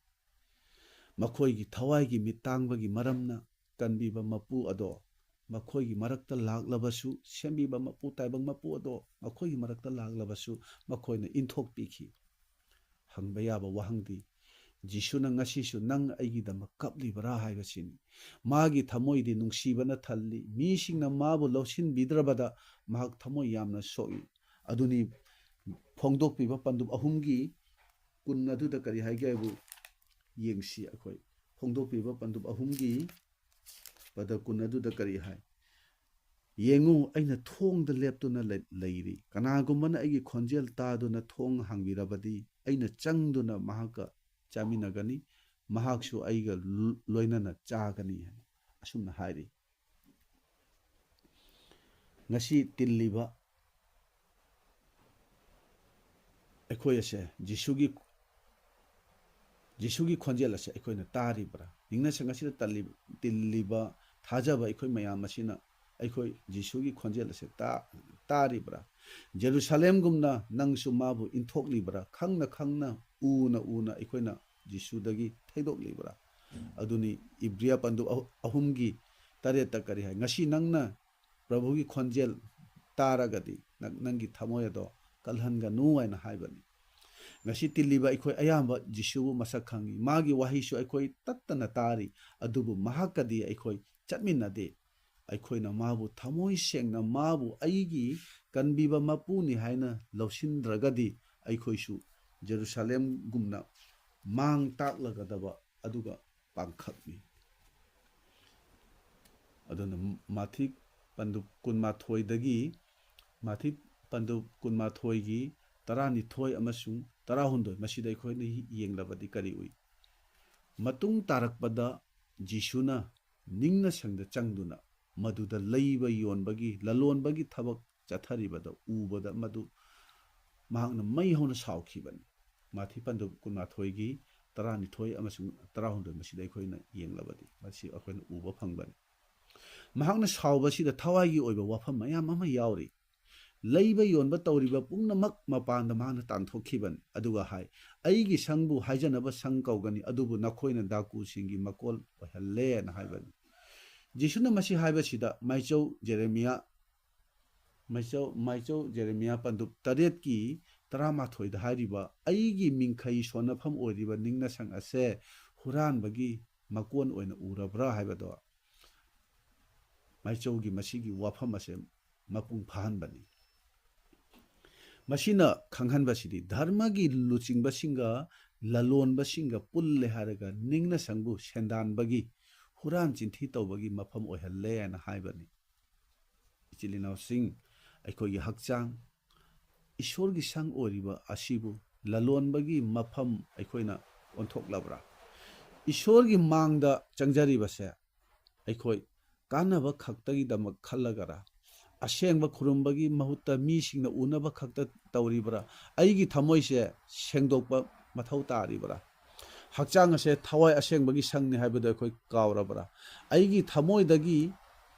ꯃꯈꯣꯏꯒꯤ ꯊꯋꯥꯏꯒꯤ ꯃꯤꯠ ꯇꯥꯡꯕꯒꯤ ꯃꯔꯝꯅ ꯀꯟꯕꯤꯕ ꯃꯄꯨ ꯑꯗꯣ ꯃꯈꯣꯏꯒꯤ ꯃꯔꯛꯇ ꯂꯥꯛꯂꯕꯁꯨ, ꯁꯦꯝꯕꯤꯕ ꯃꯄꯨ, ꯇꯥꯏꯕꯪ ꯃꯄꯨ ꯑꯗꯣ ꯃꯈꯣꯏꯒꯤ ꯃꯔꯛꯇ ꯂꯥꯛꯂꯕꯁꯨ, ꯃꯈꯣꯏꯅ ꯏꯟꯊꯣꯛꯄꯤꯈꯤ꯫ ꯍꯪꯕ ꯌꯥꯕ ꯋꯥꯍꯪꯗꯤ, ꯖꯤꯁꯨꯅ ꯉꯁꯤꯁꯨ ꯅꯪ ꯑꯩꯒꯤꯗꯃꯛ ꯀꯞꯂꯤꯕꯔꯥ ꯍꯥꯏꯕꯁꯤꯅꯤ꯫ ꯃꯥꯒꯤ ꯊꯃꯣꯏꯗꯤ ꯅꯨꯡꯁꯤꯕꯅ ꯊꯜꯂꯤ꯫ ꯃꯤꯁꯤꯡꯅ ꯃꯥꯕꯨ ꯂꯧꯁꯤꯟꯕꯤꯗ꯭ꯔꯕꯗ ꯃꯍꯥꯛ ꯊꯃꯣꯏ ꯌꯥꯝꯅ ꯁꯣꯛꯏ꯫ ꯑꯗꯨꯅꯤ ꯐꯣꯡꯗꯣꯛꯄꯤꯕ ꯄꯟꯗꯨꯞ ꯑꯍꯨꯝꯒꯤ ꯀꯨꯟ ꯑꯗꯨꯗ ꯀꯔꯤ ꯍꯥꯏꯒꯦ ꯍꯥꯏꯕꯨ ꯌꯦꯡꯁꯤ꯫ ꯑꯩꯈꯣꯏ ꯐꯣꯡꯗꯣꯛꯄꯤꯕ ꯄꯟꯗꯨꯞ ꯑꯍꯨꯝꯒꯤ ꯄꯗ ꯀꯨꯟ ꯑꯗꯨꯗ ꯀꯔꯤ ꯍꯥꯏ? "ꯌꯦꯡꯉꯨ, ꯑꯩꯅ ꯊꯣꯡꯗ ꯂꯦꯞꯇꯨꯅ ꯂꯩ-, ꯂꯩꯔꯤ꯫ ꯀꯅꯥꯒꯨꯝꯕꯅ ꯑꯩꯒꯤ ꯈꯣꯟꯖꯦꯜ ꯇꯥꯗꯨꯅ ꯊꯣꯡ ꯍꯥꯡꯕꯤꯔꯕꯗꯤ, ꯑꯩꯅ ꯆꯪꯗꯨꯅ ꯃꯍꯥꯛꯀ ꯆꯥꯃꯤꯟꯅꯒꯅꯤ, ꯃꯍꯥꯛꯁꯨ ꯑꯩꯒ ꯂꯣ-, ꯂꯣꯏꯅꯅ ꯆꯥꯒꯅꯤ" ꯍꯥꯏꯅ ꯑꯁꯨꯝꯅ ꯍꯥꯏꯔꯤ꯫ ꯉꯁꯤ ꯇꯤꯜꯂꯤꯕ ꯑꯩꯈꯣꯏ ꯑꯁꯦ ꯖꯤꯁꯨꯒꯤ, ꯖꯤꯁꯨꯒꯤ ꯈꯣꯟꯖꯦꯜ ꯑꯁꯦ ꯑꯩꯈꯣꯏꯅ ꯇꯥꯔꯤꯕ꯭ꯔꯥ? ꯅꯤꯡꯅꯁꯪ ꯑꯁꯤꯗ ꯇꯜꯂꯤ-, ꯇꯤꯜꯂꯤꯕ ꯊꯥꯖꯕ ꯑꯩꯈꯣꯏ ꯃꯌꯥꯝ ꯑꯁꯤꯅ ꯑꯩꯈꯣꯏ ꯖꯤꯁꯨꯒꯤ ꯈꯣꯟꯖꯦꯜ ꯑꯁꯦ ꯇꯥ-, ꯇꯥꯔꯤꯕ꯭ꯔꯥ? ꯖꯦꯔꯨꯁꯥꯂꯦꯝꯒꯨꯝꯅ ꯅꯪꯁꯨ ꯃꯥꯕꯨ ꯏꯟꯊꯣꯛꯂꯤꯕ꯭ꯔꯥ? ꯈꯪꯅ ꯈꯪꯅ, ꯎꯅ ꯎꯅ ꯑꯩꯈꯣꯏꯅ ꯖꯤꯁꯨꯗꯒꯤ ꯊꯩꯗꯣꯛꯂꯤꯕ꯭ꯔꯥ? ꯑꯗꯨꯅꯤ ꯏꯕ꯭ꯔꯤꯌꯥ ꯄꯟꯗꯨꯞ ꯑꯍꯨ-, ꯑꯍꯨꯝꯒꯤ ꯇꯔꯦꯠꯇ ꯀꯔꯤ ꯍꯥꯏ? "ꯉꯁꯤ ꯅꯪꯅ ꯄ꯭ꯔꯚꯨꯒꯤ ꯈꯣꯟꯖꯦꯜ ꯇꯥꯔꯒꯗꯤ ꯅꯪ-, ꯅꯪꯒꯤ ꯊꯃꯣꯏ ꯑꯗꯣ ꯀꯜꯍꯟꯒꯅꯨ" ꯍꯥꯏꯅ ꯍꯥꯏꯕꯅꯤ꯫ ꯉꯁꯤ ꯇꯤꯜꯂꯤꯕ ꯑꯩꯈꯣꯏ ꯑꯌꯥꯝꯕ ꯖꯤꯁꯨꯕꯨ ꯃꯁꯛ ꯈꯪꯏ꯫ ꯃꯥꯒꯤ ꯋꯥꯍꯩꯁꯨ ꯑꯩꯈꯣꯏ ꯇꯠꯇꯅ ꯇꯥꯔꯤ, ꯑꯗꯨꯕꯨ ꯃꯍꯥꯛꯀꯗꯤ ꯑꯩꯈꯣꯏ ꯆꯠꯃꯤꯟꯅꯗꯦ꯫ ꯑꯩꯈꯣꯏꯅ ꯃꯥꯕꯨ ꯊꯃꯣꯏ ꯁꯦꯡꯅ ꯃꯥꯕꯨ ꯑꯩꯒꯤ ꯀꯟꯕꯤꯕ ꯃꯄꯨꯅꯤ ꯍꯥꯏꯅ ꯂꯧꯁꯤꯟꯗ꯭ꯔꯒꯗꯤ ꯑꯩꯈꯣꯏꯁꯨ ꯖꯦꯔꯨꯁꯥꯂꯦꯝꯒꯨꯝꯅ ꯃꯥꯡ ꯇꯥꯛꯂꯒꯗꯕ ꯑꯗꯨꯒ ꯄꯥꯡꯈꯛꯅꯤ꯫ ꯑꯗꯨꯅ ꯃꯥꯊꯤ ꯄꯟꯗꯨꯞ ꯀꯨꯟꯃꯥꯊꯣꯏꯗꯒꯤ, ꯃꯥꯊꯤ ꯄꯟꯗꯨꯞ ꯀꯨꯟꯃꯥꯊꯣꯏꯒꯤ ꯇꯔꯥꯅꯤꯊꯣꯏ ꯑꯃꯁꯨꯡ ꯇꯔꯥꯍꯨꯝꯗꯣꯏ, ꯃꯁꯤꯗ ꯑꯩꯈꯣꯏꯅ ꯌꯦꯡꯂꯕꯗꯤ ꯀꯔꯤ ꯎꯏ? ꯃꯇꯨꯡ ꯇꯥꯔꯛꯄꯗ ꯖꯤꯁꯨꯅ ꯅꯤꯡꯅꯁꯪꯗ ꯆꯪꯗꯨꯅ ꯃꯗꯨꯗ ꯂꯩꯕ ꯌꯣꯟꯕꯒꯤ, ꯂꯂꯣꯟꯕꯒꯤ ꯊꯕꯛ ꯆꯠꯊꯔꯤꯕꯗ ꯎꯕꯗ ꯃꯗꯨ ꯃꯍꯥꯛꯅ ꯃꯩ ꯍꯧꯅ ꯁꯥꯎꯈꯤꯕꯅꯤ꯫ ꯃꯥꯊꯤ ꯄꯟꯗꯨꯞ ꯀꯨꯟꯃꯥꯊꯣꯏꯒꯤ ꯇꯔꯥꯅꯤꯊꯣꯏ ꯑꯃꯁꯨꯡ ꯇꯔꯥꯍꯨꯝꯗꯣꯏ ꯃꯁꯤꯗ ꯑꯩꯈꯣꯏꯅ ꯌꯦꯡꯂꯕꯗꯤ ꯃꯁꯤ ꯑꯩꯈꯣꯏꯅ ꯎꯕ ꯐꯪꯕꯅꯤ꯫ ꯃꯍꯥꯛꯅ ꯁꯥꯎꯕꯁꯤꯗ ꯊꯋꯥꯏꯒꯤ ꯑꯣꯏꯕ ꯋꯥꯐꯝ ꯃꯌꯥꯝ ꯑꯃ ꯌꯥꯎꯔꯤ꯫ ꯂꯩꯕ ꯌꯣꯟꯕ ꯇꯧꯔꯤꯕ ꯄꯨꯝꯅꯃꯛ ꯃꯄꯥꯟꯗ ꯃꯥꯅ ꯇꯥꯟꯊꯣꯛꯈꯤꯕꯅꯤ꯫ ꯑꯗꯨꯒ ꯍꯥꯏ, "ꯑꯩꯒꯤ ꯁꯪꯕꯨ ꯍꯥꯏꯖꯅꯕ ꯁꯪ ꯀꯧꯒꯅꯤ, ꯑꯗꯨꯕꯨ ꯅꯈꯣꯏꯅ ꯗꯥꯀꯨꯁꯤꯡꯒꯤ ꯃꯀꯣꯜ ꯑꯣꯏꯍꯜꯂꯦꯅ" ꯍꯥꯏꯕꯅꯤ꯫ ꯖꯤꯁꯨꯅ ꯃꯁꯤ ꯍꯥꯏꯕꯁꯤꯗ ꯃꯥꯏꯆꯧ ꯖꯦꯔꯦꯃꯤꯌꯥ, ꯃꯥꯏꯆꯧ, ꯃꯥꯏꯆꯧ ꯖꯦꯔꯦꯃꯤꯌꯥ ꯄꯟꯗꯨꯞ ꯇꯔꯦꯠꯀꯤ ꯇꯔꯥꯃꯥꯊꯣꯏꯗ ꯍꯥꯏꯔꯤꯕ "ꯑꯩꯒꯤ ꯃꯤꯡꯈꯩ ꯁꯣꯟꯅꯐꯝ ꯑꯣꯏꯔꯤꯕ ꯅꯤꯡꯅ ꯁꯪ ꯑꯁꯦ ꯍꯨꯔꯥꯟꯕꯒꯤ ꯃꯀꯣꯟ ꯑꯣꯏꯅ ꯎꯔꯕ꯭ꯔꯥ?" ꯍꯥꯏꯕꯗꯣ ꯃꯥꯏꯆꯧꯒꯤ ꯃꯁꯤꯒꯤ ꯋꯥꯐꯝ ꯑꯁꯦ ꯃꯄꯨꯡ ꯐꯥꯍꯟꯕꯅꯤ꯫ ꯃꯁꯤꯅ ꯈꯪꯍꯟꯕꯁꯤꯗꯤ ꯙꯔꯃꯒꯤ ꯂꯨꯆꯤꯡꯕꯁꯤꯡꯒ ꯂꯂꯣꯟꯕꯁꯤꯡꯒ ꯄꯨꯜꯂꯦ ꯍꯥꯏꯔꯒ ꯅꯤꯡꯅ ꯁꯪꯕꯨ ꯁꯦꯟꯗꯥꯟꯕꯒꯤ, ꯍꯨꯔꯥꯟ ꯆꯤꯟꯊꯤ ꯇꯧꯕꯒꯤ ꯃꯐꯝ ꯑꯣꯏꯍꯜꯂꯦ ꯍꯥꯏꯅ ꯍꯥꯏꯕꯅꯤ꯫ ꯏꯆꯤꯜ ꯏꯅꯥꯎꯁꯤꯡ, ꯑꯩꯈꯣꯏꯒꯤ ꯍꯛꯆꯥꯡ, ꯏꯁꯣꯔꯒꯤ ꯁꯪ ꯑꯣꯏꯔꯤꯕ ꯑꯁꯤꯕꯨ ꯂꯂꯣꯟꯕꯒꯤ ꯃꯐꯝ ꯑꯩꯈꯣꯏꯅ ꯑꯣꯟꯊꯣꯛꯂꯕ꯭ꯔꯥ? ꯏꯁꯣꯔꯒꯤ ꯃꯥꯡꯗ ꯆꯪꯖꯔꯤꯕꯁꯦ ꯑꯩꯈꯣꯏ ꯀꯥꯟꯅꯕ ꯈꯛꯇꯒꯤꯗꯃꯛ ꯈꯜꯂꯒꯔꯥ? ꯑꯁꯦꯡꯕ ꯈꯨꯔꯨꯝꯕꯒꯤ ꯃꯍꯨꯠꯇ ꯃꯤꯁꯤꯡꯅ ꯎꯅꯕ ꯈꯛꯇ ꯇꯧꯔꯤꯕ꯭ꯔꯥ? ꯑꯩꯒꯤ ꯊꯃꯣꯏꯁꯦ ꯁꯦꯡꯗꯣꯛꯄ ꯃꯊꯧ ꯇꯥꯔꯤꯕ꯭ꯔꯥ? ꯍꯛꯆꯥꯡ ꯑꯁꯦ ꯊꯋꯥꯏ ꯑꯁꯦꯡꯕꯒꯤ ꯁꯪꯅꯤ ꯍꯥꯏꯕꯗꯨ ꯑꯩꯈꯣꯏ ꯀꯥꯎꯔꯕ꯭ꯔꯥ? ꯑꯩꯒꯤ ꯊꯃꯣꯏꯗꯒꯤ,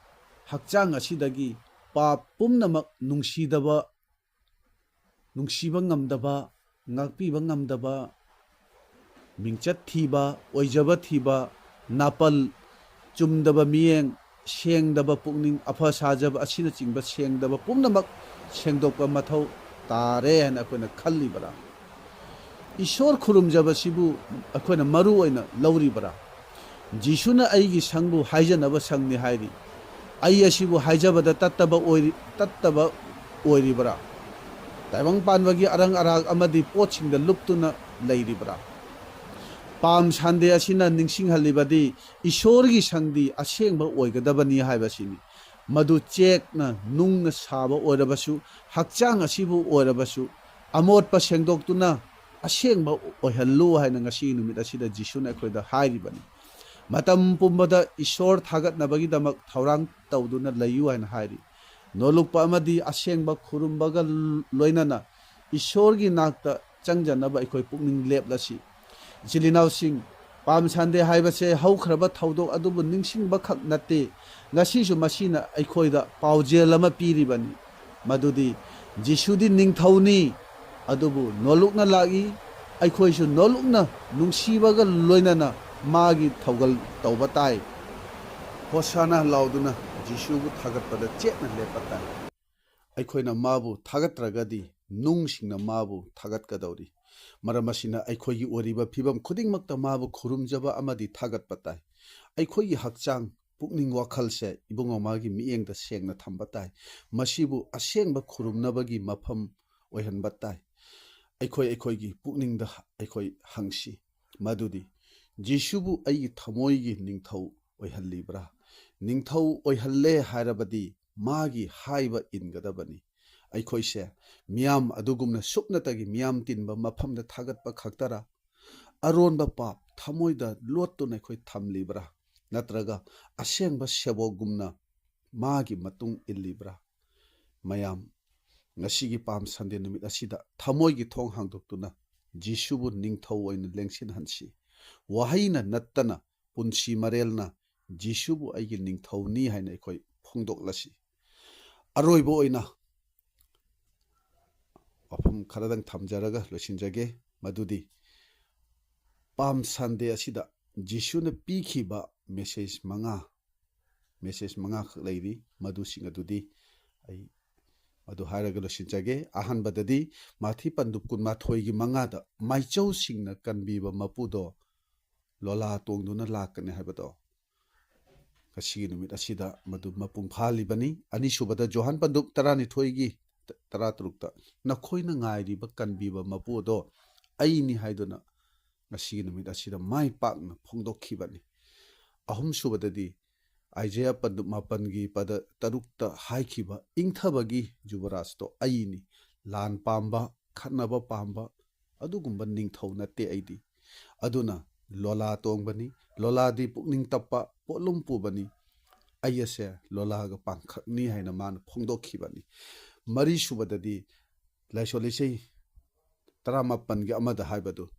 ꯍꯛꯆꯥꯡ ꯑꯁꯤꯗꯒꯤ ꯄꯥꯞ ꯄꯨꯝꯅꯃꯛ, ꯅꯨꯡꯁꯤꯗꯕ, ꯅꯨꯡꯁꯤꯕ ꯉꯝꯗꯕ, ꯉꯥꯛꯄꯤꯕ ꯉꯝꯗꯕ, ꯃꯤꯡꯆꯠ ꯊꯤꯕ, ꯑꯣꯏꯖꯕ ꯊꯤꯕ, ꯅꯥꯄꯜ, ꯆꯨꯝꯗꯕ ꯃꯤꯠꯌꯦꯡ, ꯁꯦꯡꯗꯕ ꯄꯨꯛꯅꯤꯡ, ꯑꯐ ꯁꯥꯖꯕ ꯑꯁꯤꯅꯆꯤꯡꯕ ꯁꯦꯡꯗꯕ ꯄꯨꯝꯅꯃꯛ ꯁꯦꯡꯗꯣꯛꯄ ꯃꯊꯧ ꯇꯥꯔꯦ ꯍꯥꯏꯅ ꯑꯩꯈꯣꯏꯅ ꯈꯜꯂꯤꯕꯔꯥ? ꯏꯁꯣꯔ ꯈꯨꯔꯨꯝꯖꯕꯁꯤꯕꯨ ꯑꯩꯈꯣꯏꯅ ꯃꯔꯨ ꯑꯣꯏꯅ ꯂꯧꯔꯤꯕꯔꯥ? ꯖꯤꯁꯨꯅ "ꯑꯩꯒꯤ ꯁꯪꯕꯨ ꯍꯥꯏꯖꯅꯕ ꯁꯪꯅꯤ" ꯍꯥꯏꯔꯤ꯫ ꯑꯩ ꯑꯁꯤꯕꯨ ꯍꯥꯏꯖꯕꯗ ꯇꯠꯇꯕ ꯑꯣꯏꯔꯤ-, ꯇꯠꯇꯕ ꯑꯣꯏꯔꯤꯕ꯭ꯔꯥ? ꯇꯥꯏꯕꯪ ꯄꯥꯟꯕꯒꯤ ꯑꯔꯪ ꯑꯔꯥꯛ ꯑꯃꯗꯤ ꯄꯣꯠꯁꯤꯡꯗ ꯂꯨꯞꯇꯨꯅ ꯂꯩꯔꯤꯕ꯭ꯔꯥ? ꯄꯥꯝ ꯁꯟꯗꯦ ꯑꯁꯤꯅ ꯅꯤꯡꯁꯤꯡꯍꯜꯂꯤꯕꯗꯤ ꯏꯁꯣꯔꯒꯤ ꯁꯪꯗꯤ ꯑꯁꯦꯡꯕ ꯑꯣꯏꯒꯗꯕꯅꯤ ꯍꯥꯏꯕꯁꯤꯅꯤ꯫ ꯃꯗꯨ ꯆꯦꯛꯅ, ꯅꯨꯡꯅ ꯁꯥꯕ ꯑꯣꯏꯔꯕꯁꯨ, ꯍꯛꯆꯥꯡ ꯑꯁꯤꯕꯨ ꯑꯣꯏꯔꯕꯁꯨ, ꯑꯃꯣꯠꯄ ꯁꯦꯡꯗꯣꯛꯇꯨꯅ ꯑꯁꯦꯡꯕ ꯑꯣꯏꯍꯜꯂꯨ ꯍꯥꯏꯅ ꯉꯁꯤꯒꯤ ꯅꯨꯃꯤꯠ ꯑꯁꯤꯗ ꯖꯤꯁꯨꯅ ꯑꯩꯈꯣꯏꯗ ꯍꯥꯏꯔꯤꯕꯅꯤ꯫ ꯃꯇꯝ ꯄꯨꯝꯕꯗ ꯏꯁꯣꯔ ꯊꯥꯒꯠꯅꯕꯒꯤꯗꯃꯛ ꯊꯧꯔꯥꯡ ꯇꯧꯗꯨꯅ ꯂꯩꯌꯨ ꯍꯥꯏꯅ ꯍꯥꯏꯔꯤ꯫ ꯅꯣꯂꯨꯛꯄ ꯑꯃꯗꯤ ꯑꯁꯦꯡꯕ ꯈꯨꯔꯨꯝꯕꯒ ꯂꯣꯏꯅꯅ ꯏꯁꯣꯔꯒꯤ ꯅꯥꯛꯇ ꯆꯪꯖꯅꯕ ꯑꯩꯈꯣꯏ ꯄꯨꯛꯅꯤꯡ ꯂꯦꯞꯂꯁꯤ꯫ ꯏꯆꯤꯜ ꯏꯅꯥꯎꯁꯤꯡ, ꯄꯥꯝ ꯁꯟꯗꯦ ꯍꯥꯏꯕꯁꯦ ꯍꯧꯈ꯭ꯔꯕ ꯊꯧꯗꯣꯛ ꯑꯗꯨꯕꯨ ꯅꯤꯡꯁꯤꯡꯕ ꯈꯛ ꯅꯠꯇꯦ, ꯉꯁꯤꯁꯨ ꯃꯁꯤꯅ ꯑꯩꯈꯣꯏꯗ ꯄꯥꯎꯖꯦꯜ ꯑꯃ ꯄꯤꯔꯤꯕꯅꯤ꯫ ꯃꯗꯨꯗꯤ ꯖꯤꯁꯨꯗꯤ ꯅꯤꯡꯊꯧꯅꯤ, ꯑꯗꯨꯕꯨ ꯅꯣꯜꯂꯨꯛꯅ ꯂꯥꯛꯏ꯫ ꯑꯩꯈꯣꯏꯁꯨ ꯅꯣꯜꯂꯨꯛꯅ ꯅꯨꯡꯁꯤꯕꯒ ꯂꯣꯏꯅꯅ ꯃꯥꯒꯤ ꯊꯧꯒꯜ ꯇꯧꯕ ꯇꯥꯏ꯫ ꯍꯣꯁꯥꯅꯥ ꯂꯥꯎꯗꯨꯅ ꯖꯤꯁꯨꯕꯨ ꯊꯥꯒꯠꯄꯗ ꯆꯦꯠꯅ ꯂꯦꯞꯄ ꯇꯥꯏ꯫ ꯑꯩꯈꯣꯏꯅ ꯃꯥꯕꯨ ꯊꯥꯒꯠꯇ꯭ꯔꯒꯗꯤ ꯅꯨꯡꯁꯤꯡꯅ ꯃꯥꯕꯨ ꯊꯥꯒꯠꯀꯗꯧꯔꯤ꯫ ꯃꯔꯝ ꯑꯁꯤꯅ ꯑꯩꯈꯣꯏꯒꯤ ꯑꯣꯏꯔꯤꯕ ꯐꯤꯕꯝ ꯈꯨꯗꯤꯡꯃꯛꯇ ꯃꯥꯕꯨ ꯈꯨꯔꯨꯝꯖꯕ ꯑꯃꯗꯤ ꯊꯥꯒꯠꯄ ꯇꯥꯏ꯫ ꯑꯩꯈꯣꯏꯒꯤ ꯍꯛꯆꯥꯡ, ꯄꯨꯛꯅꯤꯡ, ꯋꯥꯈꯜꯁꯦ ꯏꯕꯨꯡꯉꯣ ꯃꯥꯒꯤ ꯃꯤꯠꯌꯦꯡꯗ ꯁꯦꯡꯅ ꯊꯝꯕ ꯇꯥꯏ꯫ ꯃꯁꯤꯕꯨ ꯑꯁꯦꯡꯕ ꯈꯨꯔꯨꯝꯅꯕꯒꯤ ꯃꯐꯝ ꯑꯣꯏꯍꯟꯕ ꯇꯥꯏ꯫ ꯑꯩꯈꯣꯏ ꯑꯩꯈꯣꯏꯒꯤ ꯄꯨꯛꯅꯤꯡꯗ ꯑꯩꯈꯣꯏ ꯍꯪꯁꯤ, ꯃꯗꯨꯗꯤ, "ꯖꯤꯁꯨꯕꯨ ꯑꯩꯒꯤ ꯊꯃꯣꯏꯒꯤ ꯅꯤꯡꯊꯧ ꯑꯣꯏꯍꯜꯂꯤꯕ꯭ꯔꯥ?" ꯅꯤꯡꯊꯧ ꯑꯣꯏꯍꯜꯂꯦ ꯍꯥꯏꯔꯕꯗꯤ ꯃꯥꯒꯤ ꯍꯥꯏꯕ ꯏꯟꯒꯗꯕꯅꯤ꯫ ꯑꯩꯈꯣꯏꯁꯦ ꯃꯤꯌꯥꯝ ꯑꯗꯨꯒꯨꯝꯅ ꯁꯨꯞꯅꯇꯒꯤ ꯃꯤꯌꯥꯝ ꯇꯤꯟꯕ ꯃꯐꯝꯗ ꯊꯥꯒꯠꯄ ꯈꯛꯇꯔꯥ? ꯑꯔꯣꯟꯕ ꯄꯥꯞ ꯊꯃꯣꯏꯗ ꯂꯣꯠꯇꯨꯅ ꯑꯩꯈꯣꯏ ꯊꯝꯂꯤꯕ꯭ꯔꯥ? ꯅꯠꯇ꯭ꯔꯒ ꯑꯁꯦꯡꯕ ꯁꯦꯕꯣꯛꯒꯨꯝꯅ ꯃꯥꯒꯤ ꯃꯇꯨꯡ ꯏꯜꯂꯤꯕ꯭ꯔꯥ? ꯃꯌꯥꯝ, ꯉꯁꯤꯒꯤ ꯄꯥꯝ ꯁꯟꯗꯦ ꯅꯨꯃꯤꯠ ꯑꯁꯤꯗ ꯊꯃꯣꯏꯒꯤ ꯊꯣꯡ ꯍꯥꯡꯗꯣꯛꯇꯨꯅ ꯖꯤꯁꯨꯕꯨ ꯅꯤꯡꯊꯧ ꯑꯣꯏꯅ ꯂꯦꯡꯁꯤꯟꯍꯟꯁꯤ꯫ ꯋꯥꯍꯩꯅ ꯅꯠꯇꯅ ꯄꯨꯟꯁꯤ ꯃꯔꯦꯜꯅ ꯖꯤꯁꯨꯕꯨ ꯑꯩꯒꯤ ꯅꯤꯡꯊꯧꯅꯤ ꯍꯥꯏꯅ ꯑꯩꯈꯣꯏ ꯐꯣꯡꯗꯣꯛꯂꯁꯤ꯫ ꯑꯔꯣꯏꯕ ꯑꯣꯏꯅ ꯋꯥꯐꯝ ꯈꯔꯗꯪ ꯊꯝꯖꯔꯒ ꯂꯣꯏꯁꯤꯟꯖꯒꯦ, ꯃꯗꯨꯗꯤ ꯄꯥꯝ ꯁꯟꯗꯦ ꯑꯁꯤꯗ ꯖꯤꯁꯨꯅ ꯄꯤꯈꯤꯕ ꯃꯦꯁꯦꯖ ꯃꯉꯥ, ꯃꯦꯁꯦꯖ ꯃꯉꯥꯈꯛ ꯂꯩꯔꯤ, ꯃꯗꯨꯁꯤꯡ ꯑꯗꯨꯗꯤ ꯑꯩ ꯃꯗꯨ ꯍꯥꯏꯔꯒ ꯂꯣꯏꯁꯤꯟꯖꯒꯦ꯫ ꯑꯍꯥꯟꯕꯗꯗꯤ ꯃꯥꯊꯤ ꯄꯟꯗꯨꯞ ꯀꯨꯟꯃꯥꯊꯣꯏꯒꯤ ꯃꯉꯥꯗ ꯃꯥꯏꯆꯧꯁꯤꯡꯅ ꯀꯟꯕꯤꯕ ꯃꯄꯨꯗꯣ ꯂꯣꯂꯥ ꯇꯣꯡꯗꯨꯅ ꯂꯥꯛꯀꯅꯤ ꯍꯥꯏꯕꯗꯣ ꯉꯁꯤꯒꯤ ꯅꯨꯃꯤꯠ ꯑꯁꯤꯗ ꯃꯗꯨ ꯃꯄꯨꯡ ꯐꯥꯍꯜꯂꯤꯕꯅꯤ꯫ ꯑꯅꯤꯁꯨꯕꯗ ꯖꯣꯍꯥꯟ ꯄꯟꯗꯨꯞ ꯇꯔꯥꯅꯤꯊꯣꯏꯒꯤ ꯇꯔꯥꯇꯔꯨꯛꯇ, "ꯅꯈꯣꯏꯅ ꯉꯥꯏꯔꯤꯕ ꯀꯟꯕꯤꯕ ꯃꯄꯨ ꯑꯗꯣ ꯑꯩꯅꯤ" ꯍꯥꯏꯗꯨꯅ ꯉꯁꯤꯒꯤ ꯅꯨꯃꯤꯠ ꯑꯁꯤꯗ ꯃꯥꯏ ꯄꯥꯛꯅ ꯐꯣꯡꯗꯣꯛꯈꯤꯕꯅꯤ꯫ ꯑꯍꯨꯝꯁꯨꯕꯗꯗꯤ ꯑꯥꯏꯖꯌꯥ ꯄꯟꯗꯨꯞ ꯃꯥꯄꯟꯒꯤ ꯄꯗ ꯇꯔꯨꯛꯇ ꯍꯥꯏꯈꯤꯕ "ꯏꯪꯊꯕꯒꯤ ꯖꯨꯕꯔꯥꯖꯇꯣ ꯑꯩꯅꯤ, ꯂꯥꯟ ꯄꯥꯝꯕ, ꯈꯠꯅꯕ ꯄꯥꯝꯕ ꯑꯗꯨꯒꯨꯝꯕ ꯅꯤꯡꯊꯧ ꯅꯠꯇꯦ ꯑꯩꯗꯤ꯫ ꯑꯗꯨꯅ ꯂꯣꯂꯥ ꯇꯣꯡꯕꯅꯤ, ꯂꯣꯂꯥꯗꯤ ꯄꯨꯛꯅꯤꯡ ꯇꯞꯄ, ꯄꯣꯠꯂꯨꯝ ꯄꯨꯕꯅꯤ, ꯑꯩ ꯑꯁꯦ ꯂꯣꯂꯥꯒ ꯄꯥꯡꯈꯛꯅꯤ" ꯍꯥꯏꯅ ꯃꯥꯅ ꯐꯣꯡꯗꯣꯛꯈꯤꯕꯅꯤ꯫ ꯃꯔꯤꯁꯨꯕꯗꯗꯤ ꯂꯥꯏꯁꯣꯟ ꯏꯁꯩ ꯇꯔꯥꯃꯥꯄꯟꯒꯤ ꯑꯃꯗ ꯍꯥꯏꯕꯗꯨ,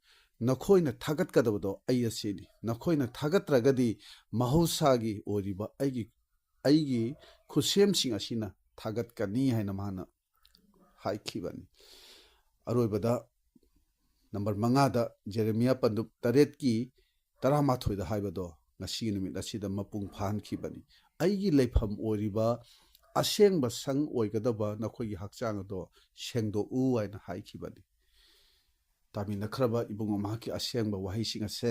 "ꯅꯈꯣꯏꯅ ꯊꯥꯒꯠꯀꯗꯕꯗꯣ ꯑꯩ ꯑꯁꯤꯅꯤ, ꯅꯈꯣꯏꯅ ꯊꯥꯒꯠꯇ꯭ꯔꯒꯗꯤ ꯃꯍꯧꯁꯥꯒꯤ ꯑꯣꯏꯔꯤꯕ ꯑꯩꯒꯤ, ꯑꯩꯒꯤ ꯈꯨꯠꯁꯦꯝꯁꯤꯡ ꯑꯁꯤꯅ ꯊꯥꯒꯠꯀꯅꯤ ꯍꯥꯏꯅ ꯃꯍꯥꯛꯅ ꯍꯥꯏꯈꯤꯕꯅꯤ꯫ ꯑꯔꯣꯏꯕꯗ ꯅꯝꯕꯔ ꯃꯉꯥꯗ ꯖꯦꯔꯦꯃꯤꯌꯥ ꯄꯟꯗꯨꯞ ꯇꯔꯦꯠꯀꯤ ꯇꯔꯥꯃꯥꯊꯣꯏꯗ ꯍꯥꯏꯕꯗꯣ ꯉꯁꯤꯒꯤ ꯅꯨꯃꯤꯠ ꯑꯁꯤꯗ ꯃꯄꯨꯡ ꯐꯥꯍꯟꯈꯤꯕꯅꯤ꯫ "ꯑꯩꯒꯤ ꯂꯩꯐꯝ ꯑꯣꯏꯔꯤꯕ ꯑꯁꯦꯡꯕ ꯁꯪ ꯑꯣꯏꯒꯗꯕ ꯅꯈꯣꯏꯒꯤ ꯍꯛꯆꯥꯡ ꯑꯗꯣ ꯁꯦꯡꯗꯣꯛꯎ" ꯍꯥꯏꯅ ꯍꯥꯏꯈꯤꯕꯅꯤ꯫ ꯇꯥꯃꯤꯟꯅꯈ꯭ꯔꯕ ꯏꯕꯨꯡꯉꯣ, ꯃꯍꯥꯛꯀꯤ ꯑꯁꯦꯡꯕ ꯋꯥꯍꯩꯁꯤꯡ ꯑꯁꯦ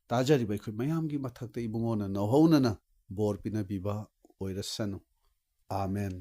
ꯇꯥꯖꯔꯤꯕ ꯑꯩꯈꯣꯏ ꯃꯌꯥꯝꯒꯤ ꯃꯊꯛꯇ ꯏꯕꯨꯡꯉꯣꯅ ꯅꯧꯍꯧꯅꯅ ꯕꯣꯔ ꯄꯤꯅꯕꯤꯕ ꯑꯣꯏꯔꯁꯅꯨ꯫ ꯑꯥꯃꯦꯟ꯫